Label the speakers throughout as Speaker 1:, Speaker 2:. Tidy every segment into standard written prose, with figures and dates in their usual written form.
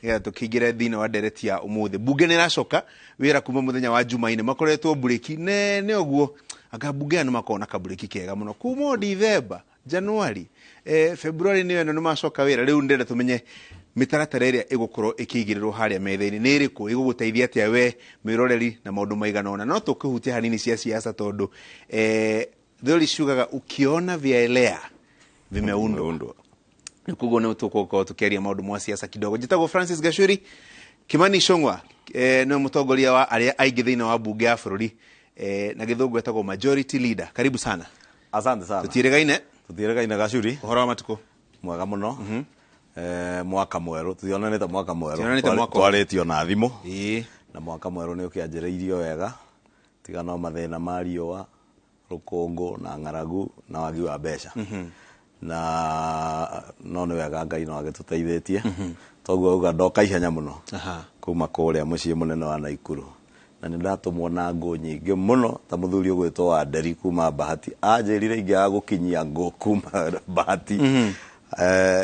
Speaker 1: Nĩgetha tũkĩingĩre thĩinĩ wa ndereti ya ũmũthĩ. Mbunge nĩ ĩracoka wĩra kuma mũthenya wa Jumaine, makoretwo mburĩki nene ũguo. Anga mbunge aya nĩ makoragwo na kaburĩki kega mũno kuma o Dithemba, Januari, February nĩyo ĩno nĩ macoka wĩra. Rĩu ndĩrenda tũmenye mĩtaratara ĩrĩa ĩgũkorwo ĩkĩigĩrĩrwo harĩa metha-inĩ nĩ ĩrĩkũ, ĩgũgũteithia atĩa we mwĩroreri na maũndũ maigana ũna. No tũkĩhutia hanini cia siasa tondũ thori ciugaga ukiona vyaelea vimeundwa. Koguo nĩ tũgũkorwo tũkĩaria maũndũ ma siasa kidogo. Njĩtagwo Francis Gachuri. Kimani Ichung'wa nĩwe mũtongoria wa arĩa aingĩ thĩinĩ wa mbunge ya bũrũri, na gĩthũngũ etagwo majority leader. Karibu sana.
Speaker 2: Asante sana.
Speaker 1: Tũtiĩrĩgaine.
Speaker 2: Tũtiĩrĩgaine, Gacuri.
Speaker 1: Ũhoro wa matukũ?
Speaker 2: Mwega mũno. Mwaka mwerũ, tutionanĩte mwaka mwerũ.
Speaker 1: Tionanĩte mwaka.
Speaker 2: Twarĩtio na thimũ.
Speaker 1: Ĩĩ.
Speaker 2: Na mwaka mwerũ nĩ ũkĩanjĩrĩirio wega, tiga no mathĩna ma riũa, rũkũngũ na ng'aragu na wagi wa mbeca. Na no nĩ wega, Ngai no agĩtũteithĩtie. Toguo uga ndoka ihenya mũno kuma kũrĩa mũciĩ mũnene wa Naikuru. Na nĩ ndatũmwo na ngũ nyingĩ mũno ta mũthuri ũgwĩtwo wa Nderi kuma Bahati. Anjĩrire ingĩaga gũkinyia ngũ kuma Bahati,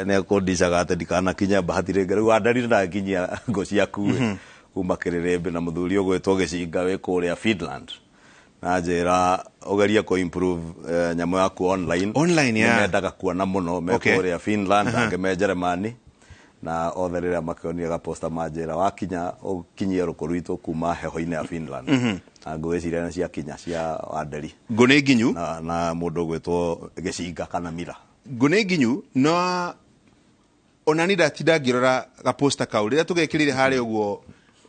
Speaker 2: nĩ ekũndicaga atĩ ndikanakinye Bahati rĩngĩ. Rĩu Wanderi, nĩndakinyia ngũ ciaku kuma Kĩrĩrĩmbĩ, na mũthuri ũgwĩtwo Gĩcinga wĩ kũrĩa Finland. Na njĩra ũgerie kũ improve nyamũ yaku online.
Speaker 1: Online, yeah.
Speaker 2: Nĩmendaga kuona mũno me kũrĩa Finland, angĩ me Jeremani, na othe rĩrĩa makĩonire gaposta manjĩra wakinya ũkinyie rũkũ rwitũ kuma heho-inĩ ya Finland. Na ngwĩciria nĩ ciakinya cia Wanderi
Speaker 1: Ngũ nĩ nginyu.
Speaker 2: na mũndũ ũgwĩtwo Gĩcinga kana Mira.
Speaker 1: Ngũ nĩ nginyu, no ona ni ndatinda ngĩrora gaposta kau rĩrĩa tũgekĩrire harĩa ũguo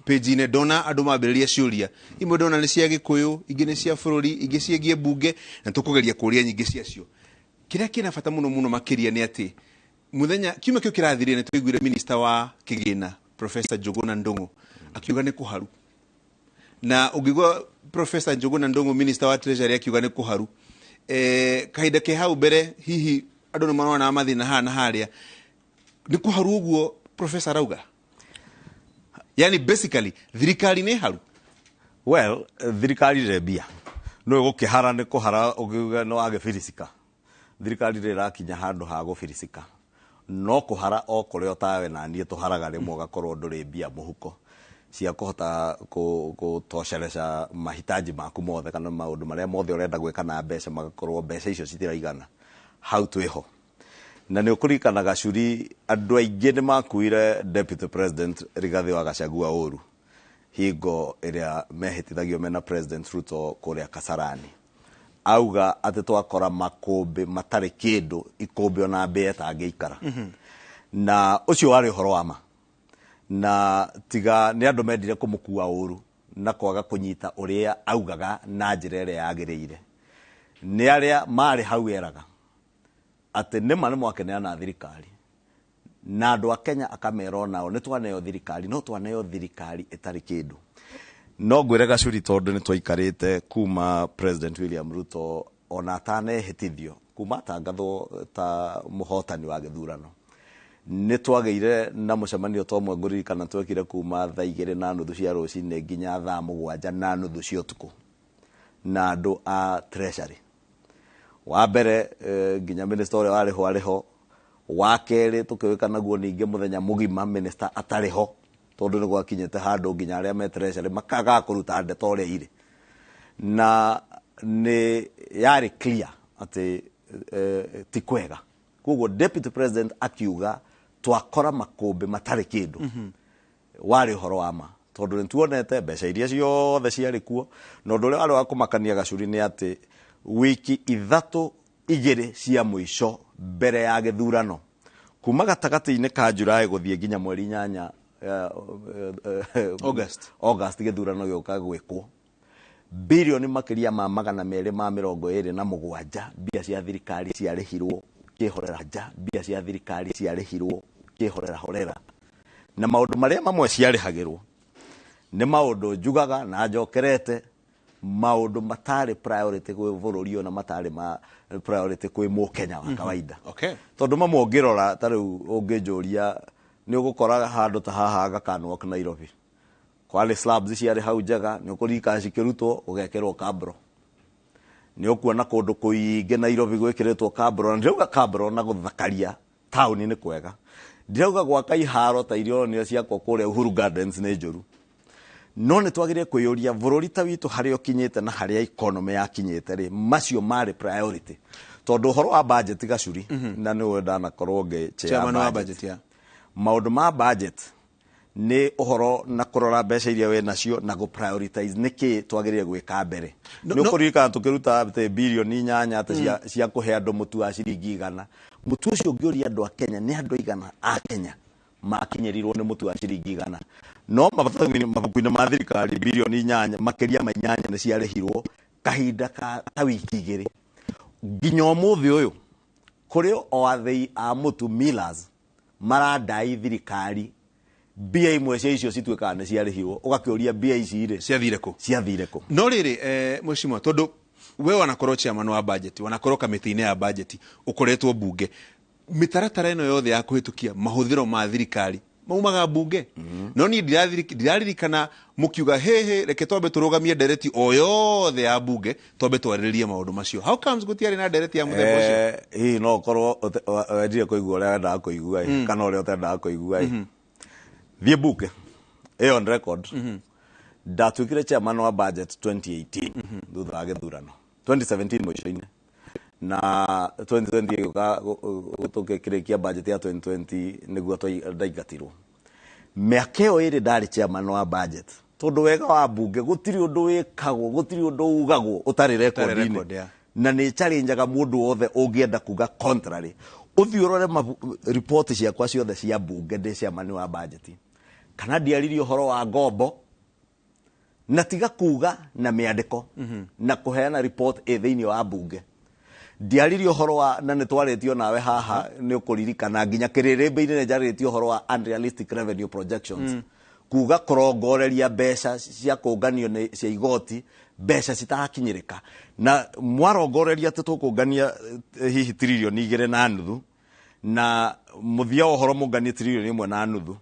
Speaker 1: page-inĩ, ndona andũ mambĩrĩria ciũria. Imwe ndona nĩ cia Gĩkũyũ, ingĩ nĩ cia bũrũri, ingĩ ciĩgiĩ mbunge, na tũkũgeria kũria nyingĩ ciacio. Kĩrĩa kĩna bata mũno mũno makĩria nĩ atĩ mũthenya kiumia kĩu kĩrathirire nĩ tũiguire minister wa kĩgĩna, Professor Njuguna Ndung'u, akiuga nĩ kũharu. Na ũngĩigua Professor Njuguna Ndung'u, minister wa treasury, akiuga nĩ kũharu, kahinda ke hau mbere hihi andũ nĩ marona mathĩna haha na harĩa. Nĩ kũharu ũguo professor arauga, yani basically thirikari nĩ haru.
Speaker 2: Well, thirikari ndĩrĩ mbia, no ĩgũkĩhara nĩ kũhara ũngiuga nĩ wagĩbirisika. Thirikari ndĩrĩ ĩrakinya handũ ha gũbirisika, no kũhara o kũrĩa tawe na niĩ tũharaga rĩmwe, ũgakorwo ndũrĩ mbia mũhuko cia kũhota gũtocereca mahitaji maku mothe kana maũndũ marĩa mothe ũrenda gwĩka na mbeca, magakorwo mbeca icio citiraigana. Hau twĩho na nĩ ũkũririkana, Gacuri, andũ aingĩ nĩ makuire Deputy President Rigathĩ wa Gachagua ũru hingo ĩrĩa mehĩtithagio mena President Ruto kũrĩa Kasarani. Auga atĩ twakora makũmbĩ matarĩ kĩndũ, ikũmbĩ ona mbĩa ĩtangĩikara. Na ũcio warĩ ũhoro wa ma, na tiga nĩ andũ mendire kũmũkua ũru na kwaga kũnyita ũrĩa augaga na njĩra ĩrĩa yagĩrĩire. Nĩ arĩa marĩ hau eraga atĩ nĩma nĩ mwakeneana thirikari na andũ a Kenya, akamera onao nĩ twaneo thirikari, no twaneo thirikari ĩtarĩ kĩndũ. No ngwĩre, Gacuri, tondũ nĩ twaikarĩte kuma President William Ruto ona atanehĩtithio, kuma atangathwo ta mũhotani wa gĩthurano, nĩ twagĩire na mũcemanio ta ũmwe ngũririkana twekire kuma thaa 2:30 cia rũcinĩ nginya thaa 7:30 cia ũtukũ na andũ a treasury. Wa mbere, nginya minister ũrĩa warĩ ho arĩ ho. Wa kerĩ, tũkĩwĩka naguo ningĩ mũthenya mũgima minister atarĩ ho, tondũ nĩ gwakinyĩte handũ nginya arĩa me treasury makaga kũruta ndeto ũrĩa irĩ, na nĩ yarĩ clear atĩ ti kwega. Koguo Deputy President akiuga twakora makũmbĩ matarĩ kĩndũ, warĩ ũhoro wa ma, tondũ nĩ tuonete mbeca iria ciothe ciarĩ kuo. Na ũndũ ũrĩa warĩ wa kũmakania, Gacuri, nĩ atĩ wiki 3 2 cia mũico mbere ya gĩthurano, kuma gatagatĩ-inĩ ka July gũthiĩ nginya mweri 8
Speaker 1: August.
Speaker 2: August, gĩthurano gĩũka gwĩkwo, birioni makĩria ma 227 mbia cia thirikari ciarĩhirwo kĩhorera nja, mbia cia thirikari ciarĩhirwo kĩhorera horera. Na maũndũ marĩa mamwe ciarĩhagĩrwo nĩ maũndũ njugaga na njokerete, maũndũ matarĩ priority gwĩ bũrũri ũyũ na matarĩ ma priority kwĩ mũkenya wa kawaida. Tondũ mamwe ũngĩrora ta rĩu ũngĩnjũria, nĩ ũgũkora handũ ta haha Aga Khan Walk Nairobi, kwarĩ slabs ciarĩ hau njega, nĩ ũkũririkana cikĩrutwo gũgekĩrwo cabro. Nĩ ũkuona kũndũ kũingĩ Nairobi gwĩkĩrĩtwo cabro, na ndĩrauga cabro na gũthakaria taũni nĩ kwega. Ndirauga gwaka iharo ta iria ũronire ciakwo kũrĩa Uhuru Gardens nĩ njũru, no nĩ twagĩrĩire kwĩyũria bũrũri ta witũ harĩa ũkinyĩte na harĩa economy yakinyĩte rĩ, macio marĩ priority. Tondũ ũhoro wa budget gacuri, na nĩwe ndanakorwo ngĩ chair
Speaker 1: Chairman wa
Speaker 2: budget.
Speaker 1: budget, yeah.
Speaker 2: Maũndũ ma budget nĩ ũhoro na kũrora mbeca iria wĩ nacio na gũ prioritize nĩkĩ twagĩrĩire gwĩka mbere.
Speaker 1: No,
Speaker 2: Nĩ
Speaker 1: no.
Speaker 2: ũkũririkana tũkĩruta atĩ birioni 8 atĩ cia kũhe andũ mũtu wa ciringi 100. Mũtu ũcio ũngĩũria andũ a Kenya, nĩ andũ aigana a Kenya makinyĩrirwo nĩ mũtu wa ciringi 100. No mabuku-inĩ ma thirikari birioni 8 makĩria ma 8 nĩ ciarĩhirwo kahinda ka wiki 2. Nginya ũmũthĩ ũyũ kũrĩ o athĩi a mũtu millers marandai thirikari mbia imwe cia icio cituĩkaga nĩ ciarĩhirwo, ũgakĩũria mbia ici rĩ
Speaker 1: ciathire kũ?
Speaker 2: Ciathire kũ?
Speaker 1: No rĩrĩ, mheshimiwa, tondũ we wanakorwo chairman wa budget, wanakorwo kamĩtĩ-inĩ ya budget, ũkoretwo mbunge, mĩtaratara ĩno yothe ya kũhĩtũkia mahũthĩro ma thirikari maumaga mbunge. No niĩ ndiraririkana mũkiuga hĩhĩ, reke twambe tũrũgamie ndereti o yothe ya mbunge twambe twarĩrĩrie maũndũ macio. How comes gũtiarĩ na ndereti ya mũthemba ũcio?
Speaker 2: Hihi no ũkorwo wendire kũigua ũrĩa wendaga kũigua ĩ, kana ũrĩa ũtendaga kũigua ĩ. Thiĩ mbunge ĩyo on record, ndatuĩkire chairman wa budget 2018 thutha wa gĩthurano 2017 mũico-inĩ, na 2020 ĩgĩũka tũkĩrĩkia budget ya 2020 nĩguo ndaingatirwo. Mĩaka ĩyo ĩrĩ ndarĩ chairman wa budget, tondũ wega wa mbunge gũtirĩ ũndũ wĩkagwo, gũtirĩ ũndũ ugagwo ũtarĩ rekondi-inĩ.
Speaker 1: Record, yeah.
Speaker 2: Na nĩ challengeaga mũndũ wothe ũngĩenda kuga contrary. Ũthiĩ ũrore ripoti ciakwa ciothe cia mbunge ndĩ chairman wa budget, kana ndiaririe ũhoro wa ngombo na tiga kuga na mĩandĩko na kũheana report ĩ thĩinĩ wa mbunge. Ndiaririe ũhoro wa, na nĩ twarĩtio nawe haha nĩ ũkũririkana nginya kĩrĩrĩmbĩ-inĩ nĩ njarĩtie ũhoro wa unrealistic revenue projections, kuga kũrongoreria mbeca cia kũnganio nĩ cia igoti, mbeca citarakinyĩrĩka, na mwarongoreria atĩ tũkũngania hihi tiririoni 2.5, na mũthia wa ũhoro mũnganie tiririoni 1.5.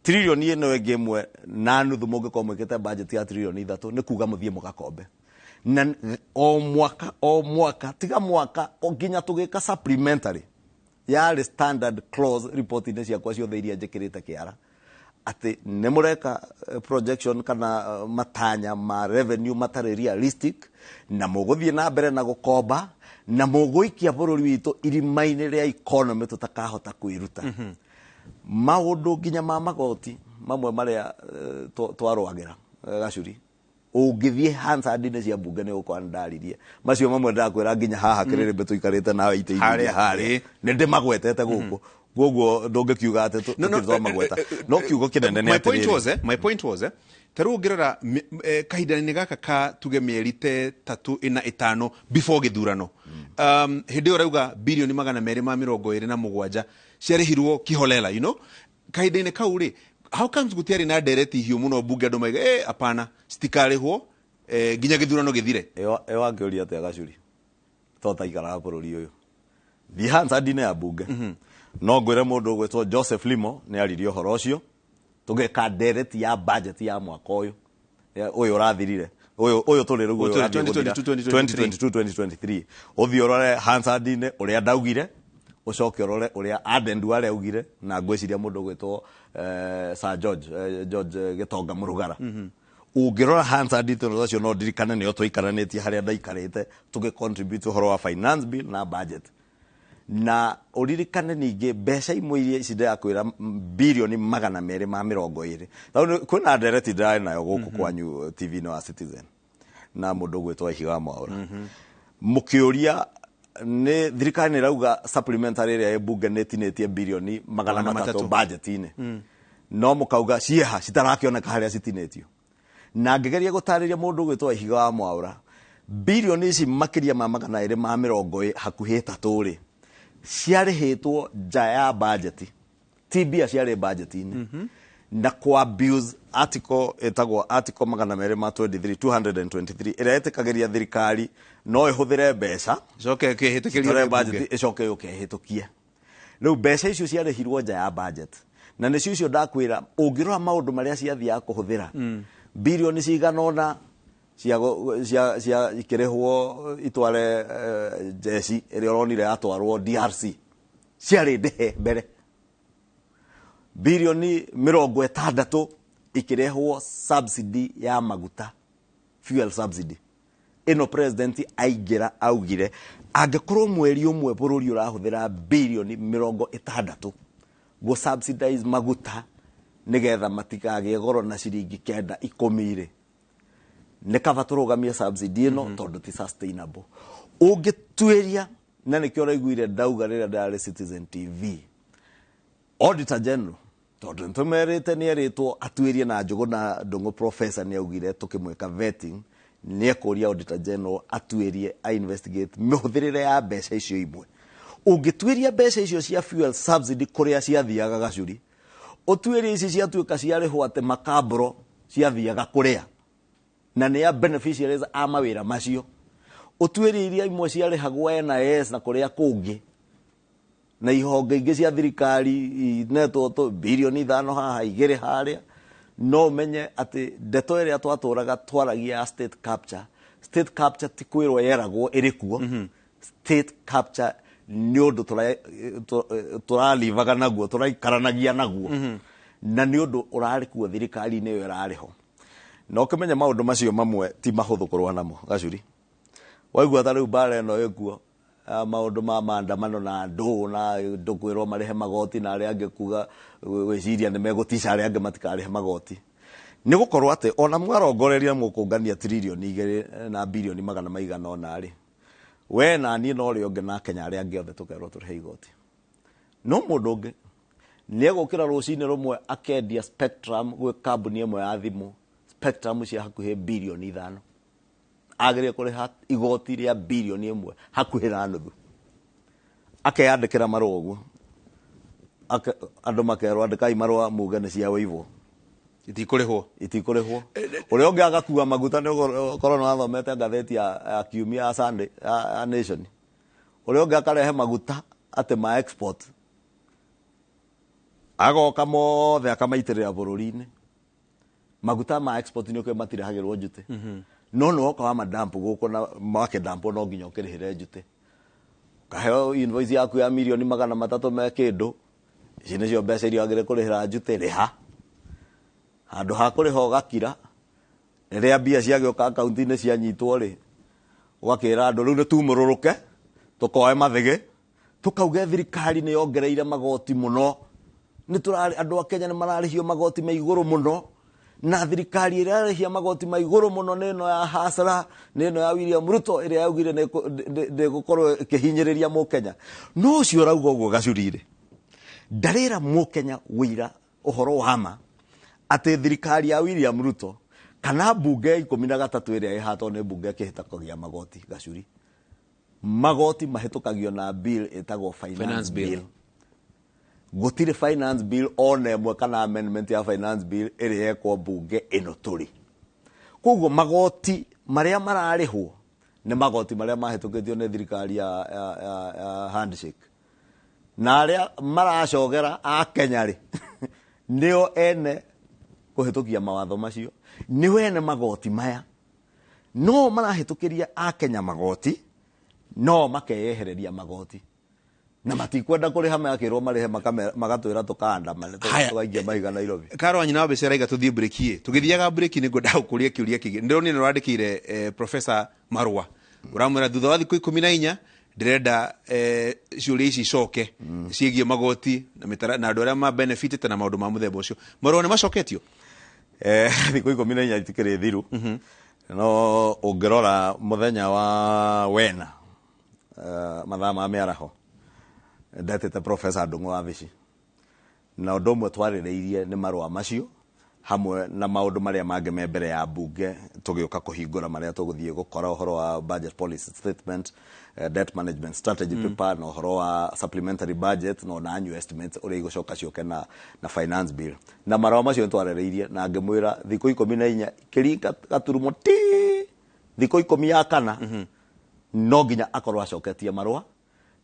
Speaker 2: Tiririoni ĩno ĩngĩ 1.5 mũngĩkorwo mwĩkĩte budget ya tiririoni 3 nĩ kuga mũthiĩ mũgakombe. Na o mwaka o mwaka, tiga mwaka o nginya tũgĩka supplementary, yarĩ standard clause report-inĩ ciakwa ciothe iria njĩkĩrĩte kĩara atĩ nĩ mũreka projection kana matanya ma revenue matarĩ realistic, na mũgũthiĩ na mbere na gũkomba na mũgũikia bũrũri witũ irima-inĩ rĩa economy tũtakahota kwĩruta. Maũndũ nginya ma magoti mamwe marĩa twarũagĩra, gacuri, ũngĩthiĩ Hansard-inĩ cia mbunge nĩ ũgũkora nĩ ndaririe macio mamwe. Ndakwĩra nginya haha kĩrĩrĩmbĩ tũikarĩte nawe itĩ-inĩ
Speaker 1: Harĩa,
Speaker 2: harĩa nĩ ndĩmagwetete gũkũ, koguo ndũngĩkiuga atĩ
Speaker 1: No,
Speaker 2: tũtirĩ twamagweta. No kiugo kĩnene nĩ
Speaker 1: my point
Speaker 2: atĩrĩrĩ,
Speaker 1: was, my point was, ta rĩu ũngĩrora kahinda-inĩ gaka ka tuge mĩeri te 3 4 5 before gĩthurano, hĩndĩ ĩyo ũrauga birioni 227 ciarĩhirwo kiholela, kahinda-inĩ kau rĩ, how comes gũtiarĩ na ndereti hiũ mũno mbunge andũ maiga hapana, citikarĩhwo nginya gĩthurano gĩthire?
Speaker 2: Ĩyo wangĩũria atĩa gacuri, to taikaraga bũrũri ũyũ? Thiĩ Hansard-inĩ ya mbunge. No ngwĩre mũndũ ũgwĩtwo Joseph Limo nĩ aririe ũhoro ũcio tũgĩka ndereti ya budget ya mwaka ũyũ, ũyũ ũrathirire, ũyũ ũyũ tũrĩ rĩu, ũyũ
Speaker 1: Ũyũ tũrĩ,
Speaker 2: ũrathiĩ gũthira.
Speaker 1: 2022,
Speaker 2: 2022 2023. Ũthiĩ ũrore Hansard-inĩ ũrĩa ndaugire, ũcoke ũrore ũrĩa Aden Duale augire, na ngwĩciria mũndũ ũgwĩtwo Sir George, George Gĩtonga Mũrugara. Ũngĩrora Hansard tondũ acio no ndirikane nĩo tũikaranĩtie harĩa ndaikarĩte tũgĩ contribute ũhoro wa finance bill na budget. Na ũririkane ningĩ mbeca imwe iria ici ndĩrakwĩra, birioni 220. Tondũ kwĩna ndereti ndĩrarĩ nayo gũkũ kwanyu TV-inĩ wa Citizen na mũndũ ũgwĩtwo Ihiga wa Mwaũra, mũkĩũria nĩ thirikari nĩ ĩrauga supplementary ĩrĩa ĩ mbunge nĩ ĩtinĩtie birioni magana
Speaker 1: Magana
Speaker 2: matatũ
Speaker 1: matatũ.
Speaker 2: budget-inĩ, no mũkauga cieha citarakĩoneka harĩa citinĩtio. Na ngĩgeria gũtarĩria mũndũ ũgwĩtwo Ihiga wa Mwaũra, birioni ici makĩria ma 220 hakuhĩ 3 rĩ, ciarĩhĩtwo nja ya budget, ti mbia ciarĩ budget-inĩ, na kwa abuse article ĩtagwo article 223, 223, ĩrĩa ĩtĩkagĩria thirikari no ĩhũthĩre mbeca
Speaker 1: coke kĩhĩtũkĩrio
Speaker 2: tore
Speaker 1: nĩ mbunge.
Speaker 2: Budget ĩcoke yũke ĩhĩtũkie. Rĩu mbeca icio ciarĩhirwo nja ya budget, na nĩcio icio ndakwĩra ũngĩrora maũndũ marĩa ciathiaga kũhũthĩra, birioni cigana ũna cia ikĩrĩhwo itware njeci ĩrĩa ũronire yatwarwo DRC, ciarĩ ndĩhe mbere. Bilioni 60 ikĩrehwo subsidy ya maguta, fuel subsidy ĩno. President aingĩra augire angĩkorwo mweri ũmwe bũrũri ũrahũthĩra bilioni 60 gũ subsidize maguta nĩgetha matikagĩe goro na ciringi 9 10 rĩ, nĩ kaba tũrũgamie subsidy ĩno tondũ ti sustainable. Ũngĩtuĩria, na nĩkĩo ũraiguire ndauga rĩrĩa ndarĩ Citizen TV, Auditor General, tondũ nĩtũmerĩte nĩ erĩtwo atuĩrie na Njũgũna Ndũng'ũ, professor nĩ augire tũkĩmwĩka vetting nĩ ekũria Auditor General atuĩrie, a investigate mĩhũthĩrĩre ya mbeca icio imwe. Ũngĩtuĩria mbeca icio cia fuel subsidy kũrĩa ciathiaga, gacuri, ũtuĩrie ici ciatuĩka ciarĩhwo atĩ makambũro ciathiaga kũrĩa na nĩ ya beneficiaries a mawĩra macio, ũtuĩrie iria imwe ciarĩhagwo NIS na kũrĩa kũngĩ na ihonge ingĩ cia thirikari inetwo 5 bilioni haha, 2 harĩa, no ũmenye atĩ ndeto ĩrĩa twatũraga twaragia ya state capture, state capture ti kwĩrwo yeragwo ĩrĩ kuo. State capture nĩ ũndũ tũralivaga naguo, tũraikaranagia naguo, na nĩ ũndũ ũrarĩ kuo thirikari-inĩ ĩyo ĩrarĩ ho. Na ũkĩmenye maũndũ macio mamwe ti mahũthũ kũrũa namo, gacuri. Waigua ta rĩu mbara ĩno ĩkuo, maũndũ ma maandamano na andũ na andũ kwĩrwo marĩhe magoti na arĩa angĩ kuga gwĩciria nĩ megũtica arĩa angĩ matikarĩhe magoti, nĩ gũkorwo atĩ ona mwarongoreria mũkũngania 2 tiririoni na bilioni magana maigana ũna rĩ, we na niĩ na ũrĩa ũngĩ na Kenya arĩa angĩ othe tũkerwo tũrĩhe igoti. No mũndũ ũngĩ nĩ egũkĩra rũcinĩ rũmwe akendia spectrum gwĩ kambuni ĩmwe ya thimũ, spectrum cia hakuhĩ 5 bilioni, agĩrĩire kũrĩha igoti rĩa 1.5 bilioni hakuhĩ akeyandĩkĩra marũa ũguo. Andũ makerwo andĩkai marũa muge nĩ cia wĩivwo.
Speaker 1: Itikũrĩhwo.
Speaker 2: Itikũrĩhwo. Ũrĩa ũngĩ agakua maguta, nĩ ũkorwo nĩ wathomete ngathĩti ya kiumia ya Sunday ya Nation, ũrĩa ũngĩ akarehe maguta atĩ ma export, agoka mothe akamaitĩrĩra bũrũri-inĩ. Maguta ma export nĩ ũkĩũĩ matirĩhagĩrwo njuti, no nĩ woka wa madamp gũkũ na makĩdampwo no nginya ũkĩrĩhĩre njuti. Ũkaheo invoice yaku ya 300 million me kĩndũ, ici nĩcio mbeca iria wagĩrĩire kũrĩhĩra njuti, rĩha. Handũ ha kũrĩha ũgakira. Rĩrĩa mbia ciagĩũka akaunti-inĩ cianyitwo rĩ, ũgakĩra andũ rĩu nĩ tumũrũrũke tũkoe mathĩgĩ tũkauge thirikari nĩ yongereire magoti mũno, nĩ tũrarĩ andũ a Kenya nĩ mararĩhio magoti me igũrũ mũno, na thirikari ĩrĩa ĩrarĩhia magoti ma igũrũ mũno nĩ ĩno ya hasara, nĩ ĩno ya William Ruto ĩrĩa yaugire ndĩgũkorwo ĩkĩhinyĩrĩria mũkenya. No ũcio ũrauga ũguo, gacuri-rĩ, ndarĩra mũkenya wĩira ũhoro wa ma atĩ thirikari ya William Ruto kana mbunge ya 13 ĩrĩa ĩhatwo nĩ mbunge ĩkĩhĩtũkagia magoti, gacuri, magoti mahĩtũkagio na bill ĩtagwo finance,
Speaker 1: Finance bill.
Speaker 2: Bill. Gũtirĩ finance bill ona ĩmwe kana amendment ya finance bill ĩrĩ yekwo mbunge ĩno tũrĩ. Koguo magoti marĩa mararĩhwo nĩ magoti marĩa mahĩtũkĩtio nĩ thirikari ya handshake, na arĩa maracogera a Kenya rĩ, nĩo ene kũhĩtũkia mawatho macio, nĩo ene magoti maya, no marahĩtũkĩria a Kenya magoti, no makeyehereria magoti na matikwenda kũrĩha. Makĩrwo marĩhe magatwĩra tũkaandamane.
Speaker 1: Haya.
Speaker 2: Tũgaikia mahiga Nairobi.
Speaker 1: Karo wa nyina wa mbeca araiga tũthiĩ break ĩ. Tũgĩthiaga break nĩ ngwenda gũkũria kĩũria kĩngĩ. Ndĩronire nĩ ũrandĩkĩire professor marũa, ũramwĩra thutha wa thikũ 14 ndĩrenda ciũria ici icoke ciĩgiĩ magoti na mĩtara na andũ arĩa ma benefitĩte na maũndũ ma mũthemba ũcio. Marũa nĩ macoketio?
Speaker 2: Thikũ 14 itikĩrĩ thiru, no ũngĩrora mũthenya wa wena, mathaa ma mĩaraho, ndetĩte professor Ndung'u wa Vici, na ũndũ ũmwe twarĩrĩirie nĩ marũa macio hamwe na maũndũ marĩa mangĩ me mbere ya mbunge tũgĩũka kũhingũra, marĩa tũgũthiĩ gũkora ũhoro wa budget policy statement, debt management strategy paper, na ũhoro wa supplementary budget, na ona annual estimates ũrĩa igũcoka ciũke na finance bill. Na marũa macio nĩ twarĩrĩirie na ngĩmwĩra thikũ 14 kĩringa gaturumo ti thikũ 10 ya kana no nginya akorwo acoketie marũa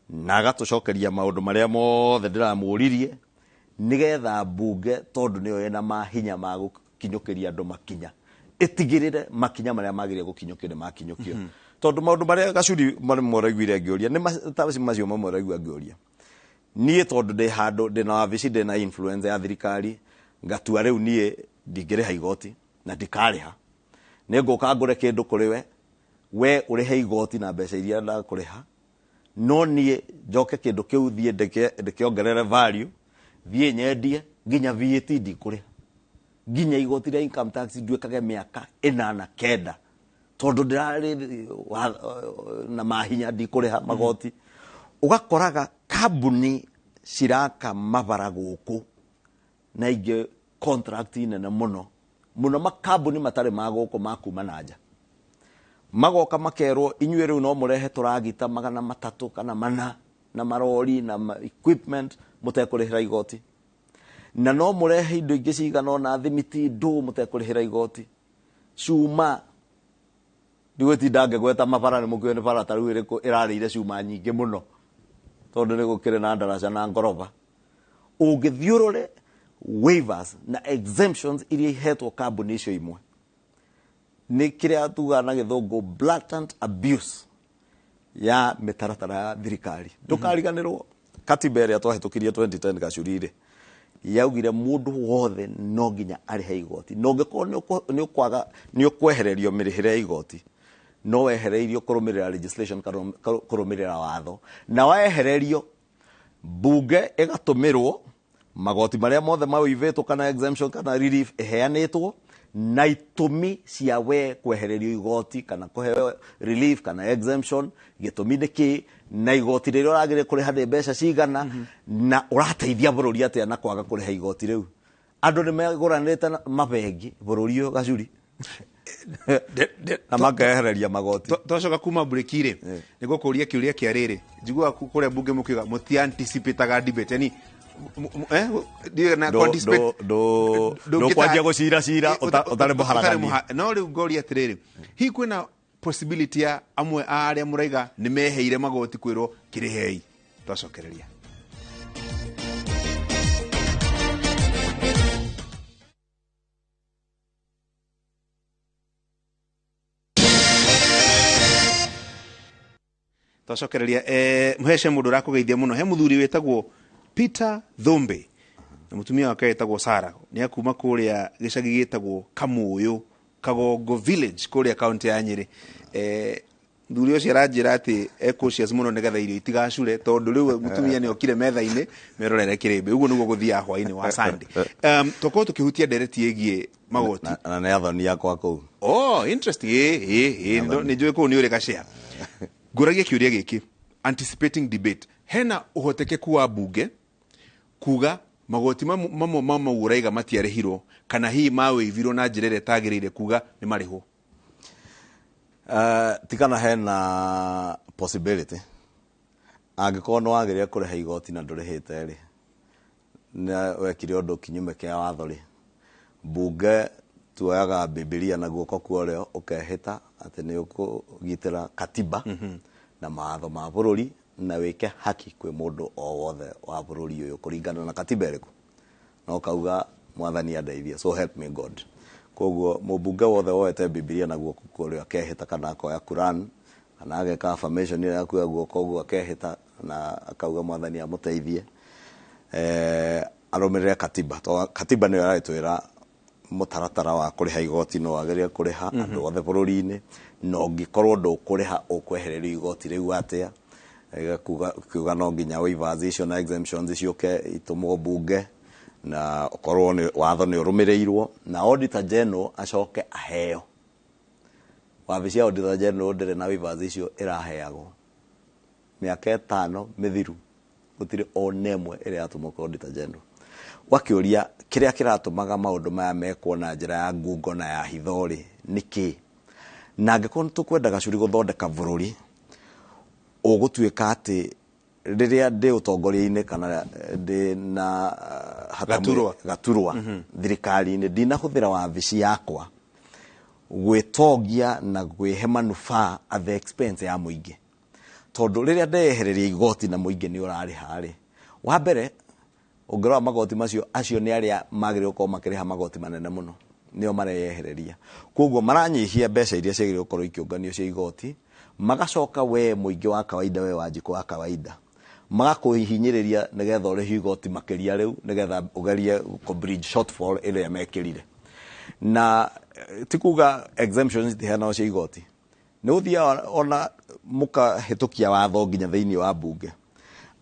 Speaker 2: na agatũcokeria maũndũ marĩa mothe ndĩramũririe, nĩgetha mbunge, tondũ nĩyo ĩna mahinya ma gũkinyũkĩria andũ makinya, ĩtigĩrĩre makinya marĩa magĩrĩire gũkinyũkio nĩ makinyũkio. Tondũ maũndũ marĩa gacuri marĩa moraiguire ngĩũria nĩ ta macio mamwe ũraigua ngĩũria. Niĩ tondũ ndĩ handũ ndĩ na wabici, ndĩ na influence ya thirikari, ngatua rĩu niĩ ndingĩrĩha igoti na ndikarĩha, nĩ ngũka ngũre kĩndũ kũrĩ we, we ũrĩhe igoti na mbeca iria ndakũrĩha, no niĩ njoke kĩndũ kĩu thiĩ ndĩkĩongerere value, thiĩ nyendie, nginya VAT ndikũrĩha, nginya igoti rĩa income tax nduĩkage mĩaka 8 9, tondũ ndĩrarĩ na mahinya ndikũrĩha magoti. Ũgakoraga kambuni ciraka mabara gũkũ na ingĩ contract nene mũno mũno, makambuni matarĩ ma gũkũ ma kuma na nja, magoka makerwo inyuĩ rĩu no mũrehe tũragita 300 kana 4 na marori na equipment mũtekũrĩhĩra igoti, na no mũrehe indo ingĩ cigana ũna, thimiti, ndũ, mũtekũrĩhĩra igoti, cuma. Ndigũtinda ngĩgweta mabara, nĩ mũkĩũĩ nĩ bara ta rĩu ĩrĩkũ ĩrarĩire cuma nyingĩ mũno, tondũ nĩ gũkĩrĩ na ndaraca na ngoroba. Ũngĩthiũrũre waivers na exemptions iria ihetwo kambuni icio imwe, nĩ kĩrĩa tugaga na gĩthũngũ blatant abuse ya mĩtaratara ya thirikari. Ndũkariganĩrwo katiba ĩrĩa twahĩtũkirie 2010 gacuri-rĩ, yaugire mũndũ wothe no nginya arĩhe igoti, na ũngĩkorwo nĩ ũkwaga, nĩ ũkwehererio mĩrĩhĩre ya igoti, no wehereirio kũrũmĩrĩra legislation kana kũrũmĩrĩra watho, na wehererio bunge ĩgatũmĩrwo magoti marĩa mothe maũivĩtwo kana exemption kana relief ĩheanĩtwo na itũmi cia we kwehererio igoti kana kũheo relief kana exemption, gĩtũmi nĩ kĩ, na igoti rĩrĩa ũragĩrĩire kũrĩha nĩ mbeca cigana, na ũrateithia bũrũri atĩa na kwaga kũrĩha igoti rĩu. Andũ nĩ megũranĩte na mabengi bũrũri ũyũ gacuri na makehereria magoti.
Speaker 1: Twacoka kuma break rĩ, nĩ gũkũria kĩũria kĩa rĩrĩ, njiguaga kũrĩa mbunge mũkiuga mũti-anticipataga debate, yani na ku-anticipate-
Speaker 2: Ndũkwanjia gũcira cira ũtarĩ mũharaganie.
Speaker 1: No rĩu ngoria atĩrĩrĩ, hihi kwĩna possibility ya amwe a arĩa mũraiga nĩ meheire magoti kwĩrwo kĩrĩhei? Twacokereria. Twacokereria. Muhece mũndũ ũrakũgeithia mũno, he mũthuri wĩtagwo Peter Thumbe na mũtumia wake wĩtagwo Sara, nĩ akuma kũrĩa gĩcagi gĩtagwo Kamũyũ, Kagongo village, kũrĩa kaunti ya Nyĩrĩ. Mũthuri ũcio aranjĩra atĩ e cautious mũno nĩgetha irio itigacure, tondũ rĩu mũtumia nĩ okire metha-inĩ merorere kĩrĩmbĩ. Ũguo nĩguo gũthiaga hwaĩ-inĩ wa Sunday. Tũkorwo tũkĩhutia ndereti ĩgiĩ magoti.
Speaker 2: Na nĩ athoni akwa kũu.
Speaker 1: Oh, interesting. Ĩ nĩ njũĩ kũu nĩ ũrĩ gacĩa. Ngũragia kĩũria gĩkĩ, anticipating debate, hena ũhotekeku wa bunge kuga magoti mamwe ma mau ũraiga matiarĩhirwo, kana hihi mawĩivirwo na njĩra ĩrĩa ĩtagĩrĩire, kuga nĩ marĩhwo?
Speaker 2: Tikana hena possibility, angĩkorwo nĩ wagĩrĩire kũrĩha igoti na ndũrĩhĩte rĩ, na wekire ũndũ kinyume kĩa watho rĩ, bunge tuoyaga Bibilia na guoko kwa ũrĩo, ũkehĩta atĩ nĩ ũkũgitĩra katiba na mawatho ma bũrũri, na wĩke haki kwĩ mũndũ o wothe wa bũrũri ũyũ kũringana na katiba ĩrĩkũ, na ũkauga mwathani andeithie, so help me God. Koguo mũmbunge wothe woete Bibilia na guoko kwa ũrĩo akehĩta, kana akoya Quran, kana ageka affirmation ĩrĩa ya kuoya guoko ũguo akehĩta na akauga mwathani amũteithie, arũmĩrĩre katiba, tondũ katiba nĩyo ĩragĩtwĩra mũtaratara wa kũrĩha igoti, no wagĩrĩire kũrĩha andũ othe bũrũri-inĩ, na ũngĩkorwo ndũkũrĩha ũkwehererio igoti rĩu atĩa. Kiuga no nginya waivers icio na exemptions ciũke itũmwo bunge, na ũkorwo nĩ watho nĩ ũrũmĩrĩirwo, na Auditor General acoke aheo. Wabici ya Auditor General ndĩrĩ na waivers icio ĩraheagwo mĩaka 5 mĩthiru, gũtirĩ ona ĩmwe ĩrĩa yatũmwo kwa Auditor General. Wakĩũria kĩrĩa kĩratũmaga maũndũ maya mekwo na njĩra ya ngungo na ya hitho rĩ, nĩ kĩ? Na angĩkorwo nĩ tũkwenda gacuri gũthondeka bũrũri, ũgũtuĩka atĩ rĩrĩa ndĩ ũtongoria-inĩ kana ndĩ na hatamu-
Speaker 1: Gaturwa.
Speaker 2: gaturwa thirikari-inĩ, ndinahũthĩra wabici yakwa gwĩtongia na gwĩhe manufaa at the expense ya mũingĩ, tondũ rĩrĩa ndeyehereria igoti na mũingĩ nĩ ũrarĩha rĩ, wa mbere ũngĩrora magoti macio, acio nĩ arĩa magĩrĩirwo gũkorwo makĩrĩha magoti manene mũno nĩo mareyehereria, koguo maranyihia mbeca iria ciagĩrĩirwo gũkorwo ikĩũnganio cia igoti, magacoka we mũingĩ wa kawaida, we Wanjikũ wa kawaida, Magakũhihinyĩrĩria nĩgetha ũrĩhe igoti makĩria rĩu, nĩgetha ũgerie kũ bridge shortfall ĩrĩa mekĩrire. Na ti kuga exemptions itiheanagwo cia igoti, nĩ ũthiaga ona mũkahĩtũkia watho nginya thĩinĩ wa mbunge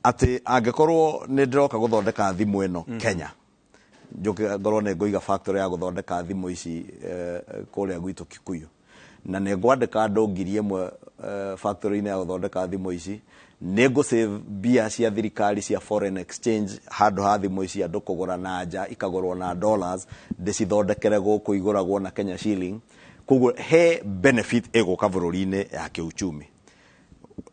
Speaker 2: atĩ angĩkorwo nĩ ndĩroka gũthondeka thimũ ĩno Kenya, njoke ngorwo nĩ ngũiga factory ya gũthondeka thimũ ici kũrĩa gwitũ Kikuyu, na nĩ ngwandĩka andũ 1,000 factory-inĩ ya gũthondeka thimũ ici, nĩ ngũ save mbia cia thirikari cia foreign exchange, handũ ha thimũ ici andũ kũgũra na nja ikagũrwo na dollars, ndĩcithondekere gũkũ igũragwo na Kenya shilling. Koguo he benefit ĩgũka bũrũri-inĩ ya kĩuchumi.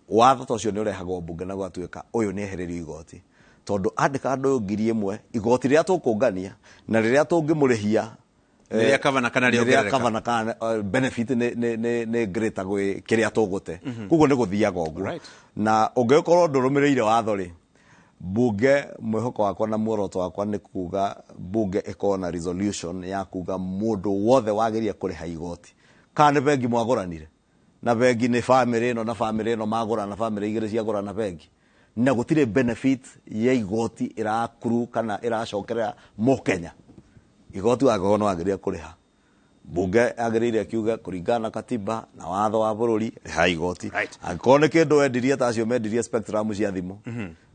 Speaker 2: Watho ta ũcio nĩ ũrehagwo mbunge na gũgatuĩka ũyũ nĩ ehererio igoti, tondũ andĩka andũ 1,000, igoti rĩrĩa tũkũngania na rĩrĩa tũngĩmũrĩhia
Speaker 1: Nĩ rĩa cover na kana
Speaker 2: nĩ rĩa
Speaker 1: rĩongerereka.
Speaker 2: cover na kana benefit nĩ greater gwĩ kĩrĩa tũgũte. Koguo nĩ gũthiaga ũguo. Na ũngĩkorwo ndũrũmĩrĩire watho rĩ, mbunge, mwĩhoko wakwa na muoroto wakwa nĩ kuga mbunge ĩkorwo na resolution ya kuga mũndũ wothe wagĩrĩire kũrĩha igoti, kana nĩ bengi mwagũranire na bengi, nĩ famĩlĩ ĩno na famĩlĩ ĩno magũra, na famĩlĩ igĩrĩ ciagũra na bengi, na gũtirĩ benefit ya igoti ĩrakuru kana ĩracokerera mũkenya, igoti wangĩkorwo nĩ wagĩrĩire kũrĩha, mbunge yagĩrĩire kiuge kũringana na katiba na watho wa bũrũri, rĩha igoti. Angĩkorwo nĩ kĩndũ wendirie, ta acio mendirie spectrum cia thimũ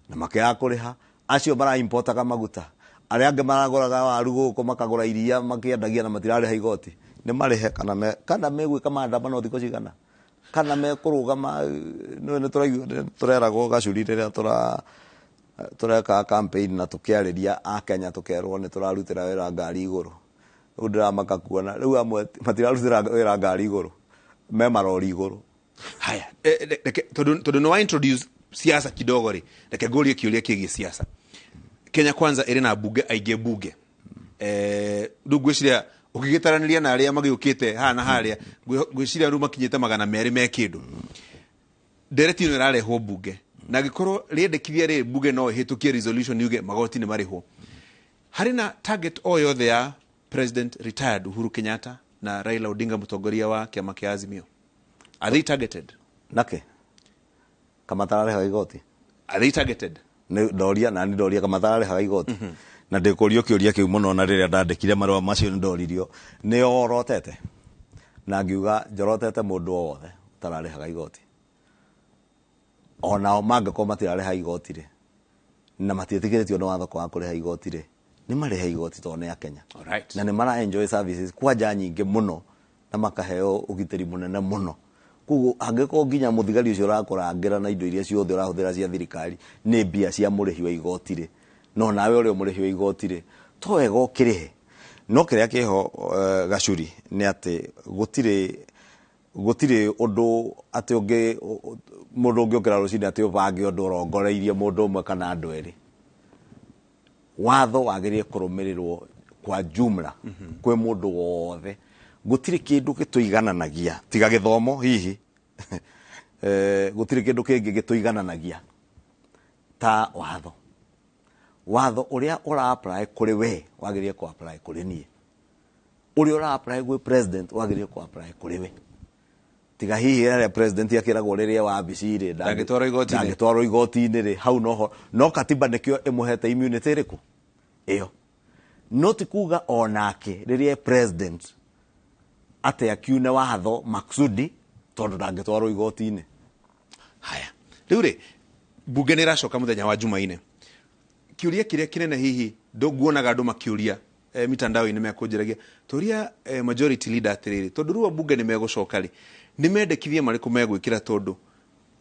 Speaker 2: na makĩaga kũrĩha, acio maraimportaga maguta, arĩa angĩ maragũraga waru gũkũ, makagũra iria makĩendagia na matirarĩha igoti, nĩ marĩhe. Kana kana megwĩka maandamano thikũ cigana, kana mekũrũgama, nĩ tũraigua tũreragwo gacuri rĩrĩa tũreka campaign na tũkĩarĩria a Kenya, tũkerwo nĩ tũrarutĩra wĩra ngari igũrũ. Rĩu ndĩramaka kuona rĩu amwe matirarutĩra wĩra ngari igũrũ, me marori igũrũ.
Speaker 1: Haya, reke tondu nĩ wa introduce siasa kidogo rĩ, reke ngũrie kĩũria kĩgiĩ siasa. Kenya Kwanza ĩrĩ na mbunge aingĩ mbunge, rĩu ngwĩciria ũgĩgĩtaranĩria na arĩa magĩũkĩte haha na harĩa, ngwĩciria rĩu makinyĩte 200 me kĩndũ. Ndereti ĩno ĩrarehwo mbunge, na angĩkorwo rĩendekithia rĩ mbunge no ĩhĩtũkie resolution yuge magoti nĩ marĩhwo, harĩ na target o yothe ya President retired Uhuru Kenyatta na Raila Odinga, mũtongoria wa kĩama kĩa Azimio? Are they targeted?
Speaker 2: Nake kamatararĩhaga igoti?
Speaker 1: Are they targeted?
Speaker 2: Nĩ ndoria na nĩ ndoria kamatararĩhaga igoti, na ndĩkũrio kĩũria kĩu mũno, na rĩrĩa ndandĩkire marũa macio nĩ ndoririo nĩ orotete, na ngiuga njorotete mũndũ o wothe ũtararĩhaga igoti. Onao mangĩkorwo matirarĩha igoti rĩ, na matiĩtĩkĩrĩtio nĩ watho kwaga kũrĩha igoti rĩ, nĩ marĩhe igoti tondũ nĩ akenya. Na nĩ mara enjoy services kwanja nyingĩ mũno na makaheo ũgitĩri mũnene mũno. Koguo angĩkorwo nginya mũthigari ũcio ũrakũrangĩra na indo iria ciothe ũrahũthĩra cia thirikari nĩ mbia cia mũrĩhi wa igoti rĩ, no nawe ũrĩa mũrĩhi wa igoti rĩ, to wega ũkĩrĩhe. No kĩrĩa kĩho, gacuri, nĩ atĩ gũtirĩ ũndũ atĩ ũngĩ mũndũ ũngĩũkĩra rũcinĩ atĩ ũbange ũndũ ũrongoreirie mũndũ ũmwe kana andũ erĩ. Watho wagĩrĩire kũrũmĩrĩrwo kwa jumla kwĩ mũndũ wothe. Gũtirĩ kĩndũ gĩtũigananagia tiga gĩthomo hihi. Gũtirĩ kĩndũ kĩngĩ gĩtũigananagia ta watho. Watho ũrĩa ũra apply kũrĩ we wagĩrĩire kũ apply kũrĩ niĩ, ũrĩa ũra apply gwĩ president wagĩrĩire kũ apply kũrĩ we, tiga hihi rĩrĩa president akĩragwo rĩrĩa wabici rĩ
Speaker 1: Ndangĩtwarwo igoti-inĩ.
Speaker 2: Ndangĩtwarwo igoti-inĩ rĩ, hau noho no katiba nĩkĩo ĩmũhete immunity ĩrĩkũ ĩyo. No ti kuga onake rĩrĩa president atĩ akiune watho maksudi tondũ ndangĩtwarwo igoti-inĩ.
Speaker 1: Haya, rĩu rĩ, mbunge nĩ ĩracoka mũthenya wa Jumaine. Kĩũria kĩrĩa kĩnene hihi nguonaga andũ makĩũria mitandao-inĩ mekũnjĩragia tũria majority leader atĩrĩrĩ, tondũ rĩu ambunge nĩ megũcoka rĩ, nĩ mendekithia marĩkũ megwĩkĩra? Tondũ